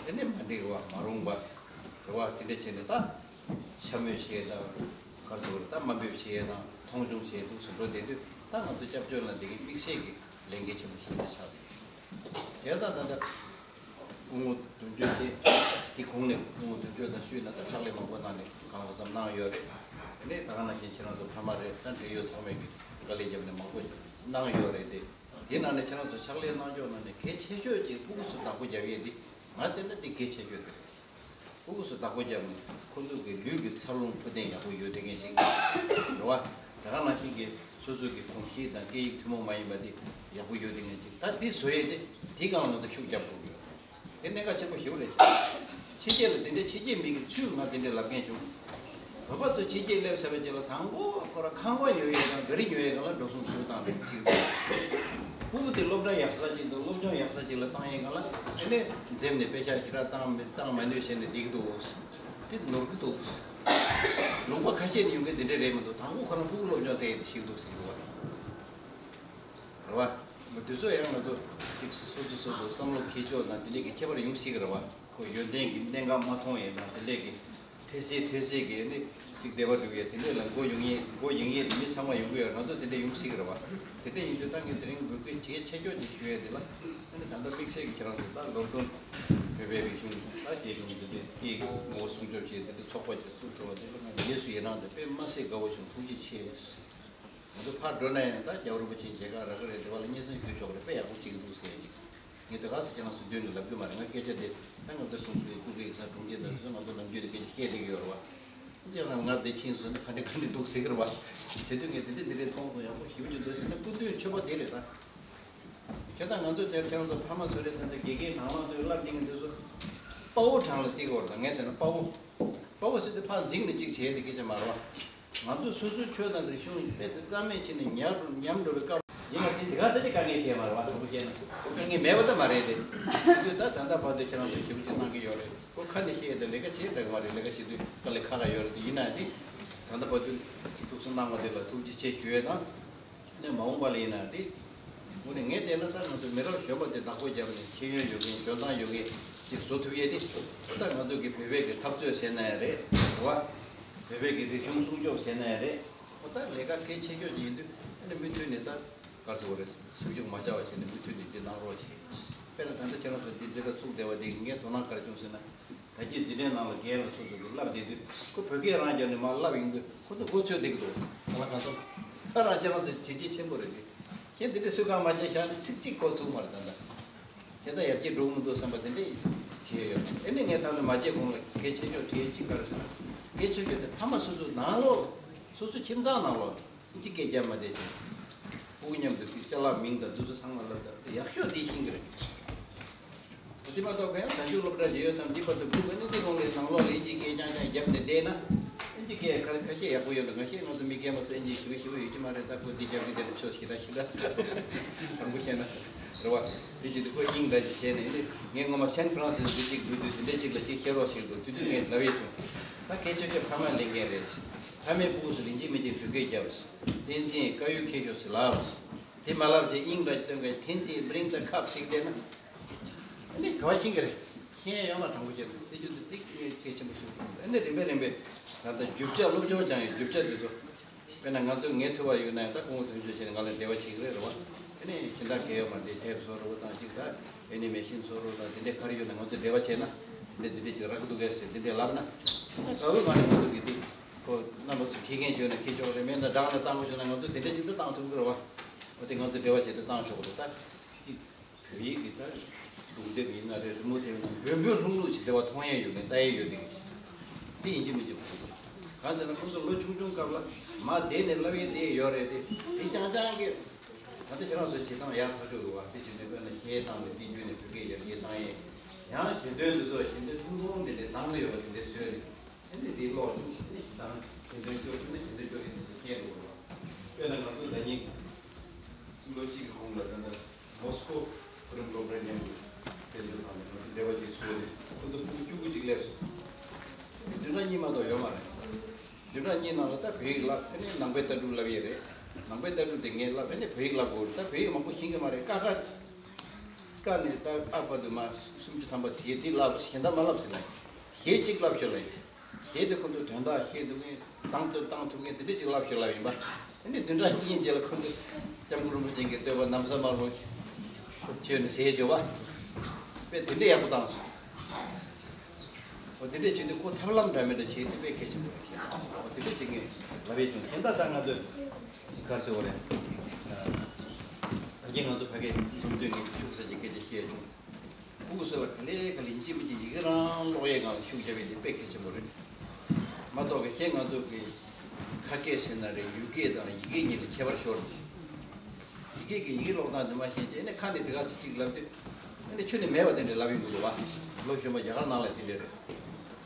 ཨེ་ནི་མ་འགྲིག་པ་མ་རུང་པ་རེད་བ། དེ་འདྲ་བྱས་ནས་ད་འཕྱ་སྨོད་བྱས་དང་ག་རེ་ཟེར་དགོས་རེད། ད་དམའ་འབེབས་བྱས་དང་མཐོང་ཆུང་བྱས་འདུག་སེ་འགྲོ་བསྡད་དུས་ད་ང་ཚོ་སྐྱབས་བཅོལ་ལ་འདི་གའི་དམིགས་བསལ་གྱི་ལས་འགན་ཆེན་པོ་ཞིག་ཆགས་འདུག་བྱས་ཙང་ད་ལྟ། སྐུ་ངོ་དོན་གཅོད་ཅེས་དེ་གོང་ནས་སྐུ་ངོ་དོན་གཅོད་དང་ཤུལ་ན་ད་ཕྱག་ལས་མང་པོ་གནང་ནས་གང་ལ་གང་འཚམ་གནང་ཡོད་རེད། དེ་ནས་ད་ག་ནང་བཞིན་ཁྱེད་རང་ཚོ་ཕ་མ་རེད། ད་འབྲེལ་ཡོད་ཚང་མས་ཀྱི་དཀའ་ལས་བརྒྱབ་ནས་མང་པོ་གནང་ཡོད་རེད་དེ། དེ་ནང་ནས་ཁྱེད་རང་ཚོ་ཕྱག་ལས་གནང་ཕྱོགས་ནང་ནས་གལ་ཆེ་ཤོས་ཀྱི་ཕྲུ་གུ་ཚོ་བདག་པོ་རྒྱབ་ཡས་འདི་ང་བཙལ་ན་འདི་གལ་ཆེ་ཤོས་རེད། ཕྲུ་གུ་ཚོ་བདག་པོ་བརྒྱབ་ནས་ཁོ་ཚོ་གི་ལུས་ཀྱི་འཚར་ལོངས་འཕྲོད་བསྟེན་ཡག་པོ་ཡོད་བསྡད་མཁན་ཞིག་རེད་བ། དེ་ག་ནང་བཞིན་གྱི་སོ་སོ་གི་གོམས་གཤིས་དང་སྐད་ཡིག་ཐུན་མོང་མ་ཡིན་པ་དེ་ཡག་པོ་ཡོད་བསྡད་མཁན་ཞིག་ད་འདི་བཟོ་ཡས་དེ་དེའི་སྒང་ལ་ང་ཚོ་ཤུགས་རྒྱབ་དགོས་ཀྱི་ཡོད། དེ་གནད་འགག་ཆེན་པོ་ཞེ་པོ་རེད། ཕྱི་རྒྱལ་ལ་དེ་འདྲའི་ཕྱི་རྒྱལ་མི་གི་ཚུལ་ང་དེ་འདྲའི་ལབ་མཁན་བྱུང་། བོད་པ་ཚོ་ཕྱི་རྒྱལ་སླེབས་ཚར་བའི་རྗེས་ལ་དང་པོ་ཁོ་རང་ཁང་པ་ཉོ་ཡས་དང་ག་རི་ཉོ་ཡས་སྒང་ལ་འགྲོ་སོང་ཞེ་པོ་བཏང་རེད་ཅིག་ཕྲུ་གུ་དེ་སློབ་གྲྭ་ཡག་ས་ཅིག་དང་སློབ་སྦྱོང་ཡག་ས་ཅིག་ལ་བཏང་ཡས་སྒང་ལ་ཨེ་ནས་འཛེམས་ནས་པེ་ཤག་ཞེ་དྲག་བཏང་མི་བཏང་མ་ནུས་བྱས་ནས་བསྡད་ཀྱི་འདུག་དེ་ནོར་གྱི་འདུག་ལུང་པ་ཁ་ཤས་ནས་ཡོང་མཁན་དེ་འདྲས་རེད་མི་འདུག་དང་པོ་ཁོ་རང་ཕྲུ་གུ་སློབ་སྦྱོང་དེ་ཡས་དེ་ཞིག་འདུག་ཟེར་གྱི་འདུག་བ། རེད་བ། དུས་ཚོད་ཡང་ང་ཚོ་ཅིག་སོ་སོ་སོ་སོ་བསམ་བློ་འཁྱེར་ཕྱོགས་དང་དེ་འདྲས་ཀྱི་ཁྱད་པར་ཡོང་སྲིད་ཀྱི་རེད་བ། ཁོ་ཡོན་ཏན་གྱི་གནད་འགག་མ་མཐོང་ཡས་དང་དེ་འདྲས་ཀྱི་འཕྲལ་སེལ་འཕྲལ་སེལ་གྱི་ནི་ཅིག་བདེ་བ་འདུག་ཡས་དེ་འདྲས་ལ་མགོ་ཡོང་ཡས་མགོ་ཡེངས་ཡས་དེ་མི་ཚང་མ་ཡོང་གི་ཡོད། ང་ཚོ་དེ་འདྲས་ཡོང་སྲིད་ཀྱི་རེད་བ། དེ་འདྲས་ཡིན་དུས་ད་ངས་དེ་རིང་འབོད་སྐུལ་བྱེད་ཆེ་ཤོས་ཅིག་ཞུ་ཡས་དེ་ལ་ཨ་ནི་ད་ལྟ་དམིགས་བསལ་གྱི་ཁྱེད་རང་ཚོ་ད་ལོག་ཌའུན་བོད་པའི་རིག་གཞུང་ད་རྒྱལ་གཞུང་དེ་འདྲས་སྐྱེས་ངོ་བོ་སྲུང་སྐྱོབ་བྱེད་དེ་འདྲས་ཚོགས་པ་ཅིག་བཙུགས་ཐུབ་པ་དེ་ལ་ང་རྗེས་སུ་ཡི་རང་དེ་དཔེ་མ་སྲིད་དགའ་བོ་བྱུང་། ཐུགས་རྗེ་ཆེ། ང་ཚོ་ཕར་འགྲོ་ན་ཡང་ད་རྒྱལ་བ་རིན་པོ་ཆེའི་མཇལ་ཁ་རག་གི་རེད། དེ་བ་ལ་སྙན་སེང་ཞུ་ཆོག་རེད། དཔེ་ཡག་པོ་ཅིག་འདུག་ཟེར་ཡ་ཅིག་ངས་དེ་ག་ས་ཁྱེད་རང་ཚོ་མདུན་ནས་ལབ་རྒྱུ་མ་རེད། ང་སྐད་ཆ་དེ་ད་ང་ཚོ་དྲུང་ཆེ་སྐུ་སྒེར་ས་དྲུང་ཆེ་དང་དེ་ཚོ་ང་ཚོ་ནམ་རྒྱུན་ནས་སྐད་ཆ་བཤད་བསྡད་ཀྱི་ཡོད་རེད་བ། དེ་ཡང་ང་འདི་ཕྱིན་སོང་ན་ག་འདྲ་ག་འདྲ་འདུག་ཟེར་གི་རེད་བ། དེ་དུས་ངས་དེ་འདྲ་འདི་འདྲ་མཐོང་སོང་། ཡག་པོ་ཞེ་པོ་ཅིག་འདུག་ཟེར་ན་སྐུ་མདུན་མཆོད་པ་དེ་རེད་ད། ཁྱེད་ད་ང་ཚོ་དེར་ཁྱེད་རང་ཚོ་ཕ་མ་ཚོ་རེད། ད་ལྟ་དགེ་རྒན་ནང་ལོགས་ཚོས་བསླབ་བསྡད་མཁན་དེ་ཚོ་དཔའ་བོ་གྲངས་ལ་བརྩི་དགོས་རེད། ད་ངས་ཟེར་ན་དཔའ་བོ། དཔའ་བོ་ཟེར་དུས་ཕར་འཛིང་ནས་གཅིག་བྱས་ཏེ་སྐད་ཆ་མ་རེད་བ། ང་ཚོ་སོ་སོའི་ཆོས་དང་རིག་གཞུང་དཔེ་དེ་རྩ་མེད་བྱས་ནས་ཉམས་ཉམས་འགྲོ་བའི་སྐབས་ཡིན་ན་དེ་དེ་ག་ས་ཅི་དཀའ་ངལ་འཕྲད་མ་རེད་བ། དྲང་པོ་བཤད་ན་དཀའ་ངལ་མེད་པ་ད་མ་རེད་དེ། དེ་དུས་ད་ད་ལྟ་བར་དུ་ཁྱེད་རང་ཚོས་ཞེ་པོ་ཅིག་གནང་གི་ཡོད་རེད། ཁོ་ཁ་ནས་བཤད་ཡས་དེ་ལས་ཀ་བྱེད་འདྲ་གི་མ་རེད། ལས་ཀ་བྱེད་དུས་དཀའ་ལས་ཁག་ཁག་ཡོད་རེད་དེ། ཡིན་ན་དེ་ད་ལྟ་བར་དུ་ཐུགས་སུན་གནང་བ་དེ་ལ་ཐུགས་རྗེ་ཆེ་ཞུ་ཡས་དང་། ནས་མ་འོངས་པ་ལ་ཡིན་ན་དེ། དངོས་གནས་ངས་བལྟས་ན་ད་ང་ཚོ་མི་རབས་གཞོན་པ་དེ་བདག་པོ་བརྒྱབ་ནས་ཤེས་ཡོན་ཡོད་མཁན་འཇོན་ཐང་ཡོད་མཁན་ཅིག་བཟོ་ཐུབ་ཡས་དེ། ད་ང་ཚོ་གི་བོད་པའི་གི་འཐབ་རྩོད་ཟེར་ན་ཡང་རེད་བ། བོད་པའི་གི་རིག་གཞུང་སྲུང་སྐྱོབ་ཟེར་ན་ཡང་རེད། ཨོ་ད་ལས་ཀ་གལ་ཆེ་ཤོས་ཅིག་ཡིན་དུས་ཨ་ནི་མུ་མཐུད་ནས་ད་ག་ཚོད་རེད། ཞིབ་འཇུག་མ་བྱ་བ་བྱས་ནས་མུ་མཐུད་ནས་འདི་གནང་རོགས་བྱེད། དཔེར་ན་ད་ལྟ་ཁྱེད་རང་ཚོ་འདི་འཛིན་གྲྭ་ཚུགས་བསྡད་པ་འདི་ངས་དོ་སྣང་ག་རེ་བྱུང་ཟེར་ན། ད་ཅི་འཛིན་གྲྭའི་ནང་ལ་རྒན་ལགས་ཚོ་ཚོ་གིས་བསླབ་བསྡད་དུས་ཁོ་བོད་སྐད་རང་སྦྱར་ནས་མར་བསླབ་ཡོང་དུས་ཁོ་ཚོ་མགོ་ཚོས་བསྡད་ཀྱི་འདུག་ཨ་ལ་གང་ཚོ་ད་རང་ཁྱེད་རང་ཚོ་བྱས་རྗེས་ཆེན་པོ་རེད་དེ། གཞན་དེ་འདྲ་སུས་གང་མ་བྱས་བཞག་ནས་ཚིག་གཅིག་གོ་ཚུགས་མ་རེད་ད་ལྟ། ཁྱེད་ད་ཡར་རྒྱས་འགྲོ་གི་མི་འདུག་བསམ་པ་དེ་འདྲ་བྱས་ཡོད། ཨེ་ནས་ངས་ད་ལྟ་མ་བརྗེད་གོང་ལ་གལ་ཆེ་ཤོས་དྲིས་གཅིག་ག་རེ་ཟེར་ན། གལ་ཆེ་ཤོས་དེ་ཕ་མ་སོ་སོའི་ནང་ལོགས་སོ་སོའི་ཁྱིམ་ཚང་ནང་ལོགས་ཅིག་སྐད་རྒྱབ་མ་བསྡད་ཅིང་། སྤུ་གུ་མཉམ་དུ་ཅིག་ཅ་ལག་མིང་དང་དེ་ཚོ་ཚང་མ་ལབ་ད་ཡག་ཤོས་དེ་ཤེས་ཀྱི་རེད། དེ་མ་གཏོགས་ཁོ་ཡང་གཟའ་མཇུག་སློབ་གྲྭ་རེ་ཡོད་བསམ་འདི་བར་དུ་སྒུག་གི་ནི་འདི་གོང་ལས་ནང་ལོགས་ལ་ཨིན་ཇིའི་སྐད་རྐྱང་རྐྱང་བརྒྱབ་ནས་བསྡད་ན། ཨིན་ཇིའི་སྐད་ཁ་ཁ་ཤས་ཡག་པོ་ཡོད་འདུག་ང་ཤེས་ང་ཚོ་མི་རྒན་པ་ཚོ་ཨིན་ཇི་ཞུ་ཞུ་ཡོད་ཀྱི་མ་རེད། ད་ཁོ་འདི་རྒྱབ་ཀྱི་དེ་ལ་ཆོས་ཞེ་དྲག་ཞེ་དྲག་དྲང་པོ་བཤད་ན་རེད་བ། དེ་བྱེད་དུས་ཁོ་དབྱིངས་འདྲ་ཞིག་བྱས་ནས་ནི་ངས་ངོ་མ་སན་ཧྥ་རན་སི་སི་འདི་གཅིག་འགྲོ་དུས་དེ་འདྲས་གཅིག་ལ་གཅིག་བཤད་རོགས་ཞིག་འདུག་དེ་དུས་ངས་ལབ་ཡས་བྱུང་། ད་གལ་ཆེ་ཤོས་ཕ་མ་ལས་འགན་རེད། ཕ་མའི་སྤུ་གུ་ཚོ་ལིན་ཅི་མི་ཅིག་བོད་སྐད་རྒྱབ། བསྟན་འཛིན་དཀར་ཡོལ་ཁྱེར་ཤོག་ཟེར་ལབ། དེ་མ་ལབ་བྱས་དབྱིངས་འདྲ་ཞིག་སྟོན་ག་ཐེན་ཙི་bring the cup ཞིག་བསྡད་ན། ཨ་ནི་ག་བ་ཤེས་ཀྱི་རེད། ཤེས་ཡ་ཡོད་མ། དྲང་པོ་བཤད་ན་དེ་རྒྱུ་དེ་ཏིག་ངས་གལ་ཆེན་པོ་ཤེས་ཐུབ། ཨ་ནི་རིམ་པས་རིམ་པས་ད་ལྟ་རྒྱུ་ཆ་སློབ་སྦྱོང་སྦྱང་ཡའི་རྒྱུ་ཆ་དེ་ཚོ། དཔེར་ན་ང་ཚོ་ངས་ཐུབ་པ་ཡོད་ན་ཡང་ད་སྐུ་ངོ་དོན་གཅོད་བྱས་ནས་ང་ལ་འབྲེལ་བ་བྱེད་ཀྱི་རེད་རེད་བ། ཨ་ནི་གཞན་དག་གལ་ཡོད་མ་རེད། དེབ་བཟོ་རོགས་དང་གཅིག་ད་ཨེ་ནི་མེ་ཤིན་བཟོ་རོགས་དང་དེ་འདྲས་ག་རེ་ཡོད་ན་ང་ཚོ་འབྲེལ་བ་བྱས་ན་དེ་འདྲས་དེ་འདྲས་ཅིག་རག་གི་འདུག་གས་ཟེར་དེ་འདྲས་ལབ་ན། ད་ག་བོད་མ་རེད་ང་ཚོ་གི་དེ་ཁོ་རྣམ་པ་ཚོ་ཁྱི་རྒན་བྱོས་ན་ཁྱི་ཆོག་རེད། མེད་ན་བྲག་ནས་བཏང་དགོས་བྱུང་ན་ང་ཚོ་དེ་འདྲས་ཅིག་ད་བཏང་ཐུབ་ཀྱི་རེད་བ། འོ་དེ་ང་ཚོ་འབྲེལ་བ་བྱས་ཏེ་བཏང་ཆོག་གི་རེད་ད། ཅིག་བོད་ཡིག་གི་ད་སྒྲུང་དེབ་ཡིན་ན་རེད། རི་མོ་དེབ་ཡིན་ན་འོད་འབུམ་ལྷུང་ལྷུང་ཞིག་དེ་བ་མཐོང་ཡས་ཡོད་མེད་ལྟ་ཡས་ཡོད་དེ། དེ་ཡིན་གཅིག་མིན་གཅིག་གང་ཟེར་ན་ཁོང་ཚོ་ལོ་ཆུང་ཆུང་སྐབས་ལ་མ་བསྡད་ནས་བསླབ་ཡས་དེ་ཡོད་རེད་དེ། དེ་རྐྱང་རྐྱང་གི་ད་ལྟ་ཁྱེད་རང་ཚོའི་བྱེད་སྟངས་ཡག་ཐག་ཆོད་འདུག་བ། དེ་བྱས་ནས་དཔེར་ན་གཞས་བཏང་ནས་དེ་བརྒྱུད་ནས་བོད་སྐད་ཡར་རྒྱས་བཏང་ཡས། ཡང་ཞལ་འདོན་འདི་ཚོ་ཞལ་འདོན་ཐུང་ཐུང་དེ་འདྲས་བཏང་གི་ཡོད་པ་དེ་འདྲས་བཟོས་ནས། ཨ་ནི་འདི་ཀློག་བྱུང་། ཨ་ནི་ཞེ་སྡང་ཞེ་སྡང་སྐྱོ་ཨ་ནི་ཞེ་སྡང་སྐྱོ་ཡིན་ཟེར་བཤད་འགྲོ་བ། དཔེར་ན་ང་ཚོ་ཟླ་ཉིན་ལོ་གཅིག་གི་གོང་ལ་ད་ལྟ་མོ་སི་ཀོ་ཕུ་རིམ་སློབ་གྲྭ་མཉམ་དུ་དཔལ་འབྱོར་ཁང་ནས་ང་ཚོ་འབྲེལ་བ་ཅིག་བཟོས་ནས་ཁོ་ཚོ་ཕྲུ་གུ་བཅུ་དགུ་ཅིག་སླེབས་སོང་། ཨ་ནི་བདུན་ཕྲག་གཉིས་མ་གཏོགས་ཡོད་མ་རེད། བདུན་ཕྲག་གཉིས་ནང་ལ་ད་བོད་ཡིག་བསླབ། ཨ་ནི་ནང་པའི་ལྟ་གྲུབ་བསླབ་ཡས་རེད། ནང་པའི་ལྟ་གྲུབ་དེ་ངས་བསླབ། ཨ་ནི་བོད་ཡིག་བསླབ་དགོས་རེད། ད་བོད་ཡིག་མང་པོ་ཤེས་ཀྱི་མ་རེད། ཀ་ཁ་ཀ་ནས་ད་ཨ་བར་དུ་མ་སུམ་ཅུ་ཐམ་པ་དེ་འདི་བསླབ། གཞན་དག་མ་བསླབ་ཟེར་ན་ཡང་གཞས་གཅིག་བསླབ་ཤོག་ལབ་ཡིན། གཞས་དེ་ཁོ་ཚོས་དོན་དག་ཤེས་ཐུབ་མཁན་བཏང་ཐུབ་བཏང་ཐུབ་མཁན་དེ་འདྲ་ཅིག་བསླབ་ཤོག་ལབ་ཡིན་པ། ཨ་ནི་བདུན་ཕྲག་གཉིས་རྗེས་ལ་ཁོ་ཚོས་སྐྱབས་མགོན་རིན་པོ་ཆེ་གི་བསྟོད་པ་ནམ་བཟའ་དམར་པོ་བྱས་ནས་ཟས་བཅོས་པ། དཔེ་དེ་འདྲ་ཡག་པོ་བཏང་སོང་། འོ་དེ་འདྲ་བྱས་དུས་ཁོ་ཐབས་ལམ་འདྲ་མི་འདྲ་བྱས་ཏེ་དཔེ་གལ་ཆེན་པོ་རེད་ཤག་འོ་དེ་འདྲ་བྱེད་མཁན་ལབ་ཡས་བྱུང་། གཞན་དག་ད་ང་ཚོས་ག་རེ་ཟེར་དགོས་རེད། ད་གིན་ང་ཚོ་ཕ་གིའི་འཛུམ་སྟོན་གྱི་ཕྱུགས་ཟེར་གྱི་སྐད་ཆ་བཤད་བྱུང་། ཕྲུ་གུ་ཚོ་ལ་ག་ལེ་ག་ལེ་ཡིན་གཅིག་མིན་གཅིག་ཡི་གེ་རང་ཀློག་ཡས་སྒང་ལ་ཤུགས་རྒྱབ་ཡས་དེ་དཔེ་གལ་ཆེན་པོ་རེད། མ་གཏོགས་པའི་གཞན་ང་ཚོ་གི་ཁ་སྐད་ཟེར་ན་རེད། ཡུལ་སྐད་དང་ཡི་གེ་གཉིས་ལ་ཁྱད་པར་ཤོར་འདུག་ཡི་གེ་གི་ཡི་གེ་ཀློག་སྟངས་དེ་མ་ཤེས་བྱས་ནས་ཁ་ནས་དེ་ག་ཚོད་ཅིག་ལབ་དུས་ཨ་ནི་ཁྱོན་ནས་མེད་པ་དེ་འདྲ་ལབ་ཡོང་གི་འདུག་བ། ལོ་གཞོན་པ་རྒྱ་གར་ནང་ལ་དེ་འདྲ་རེད།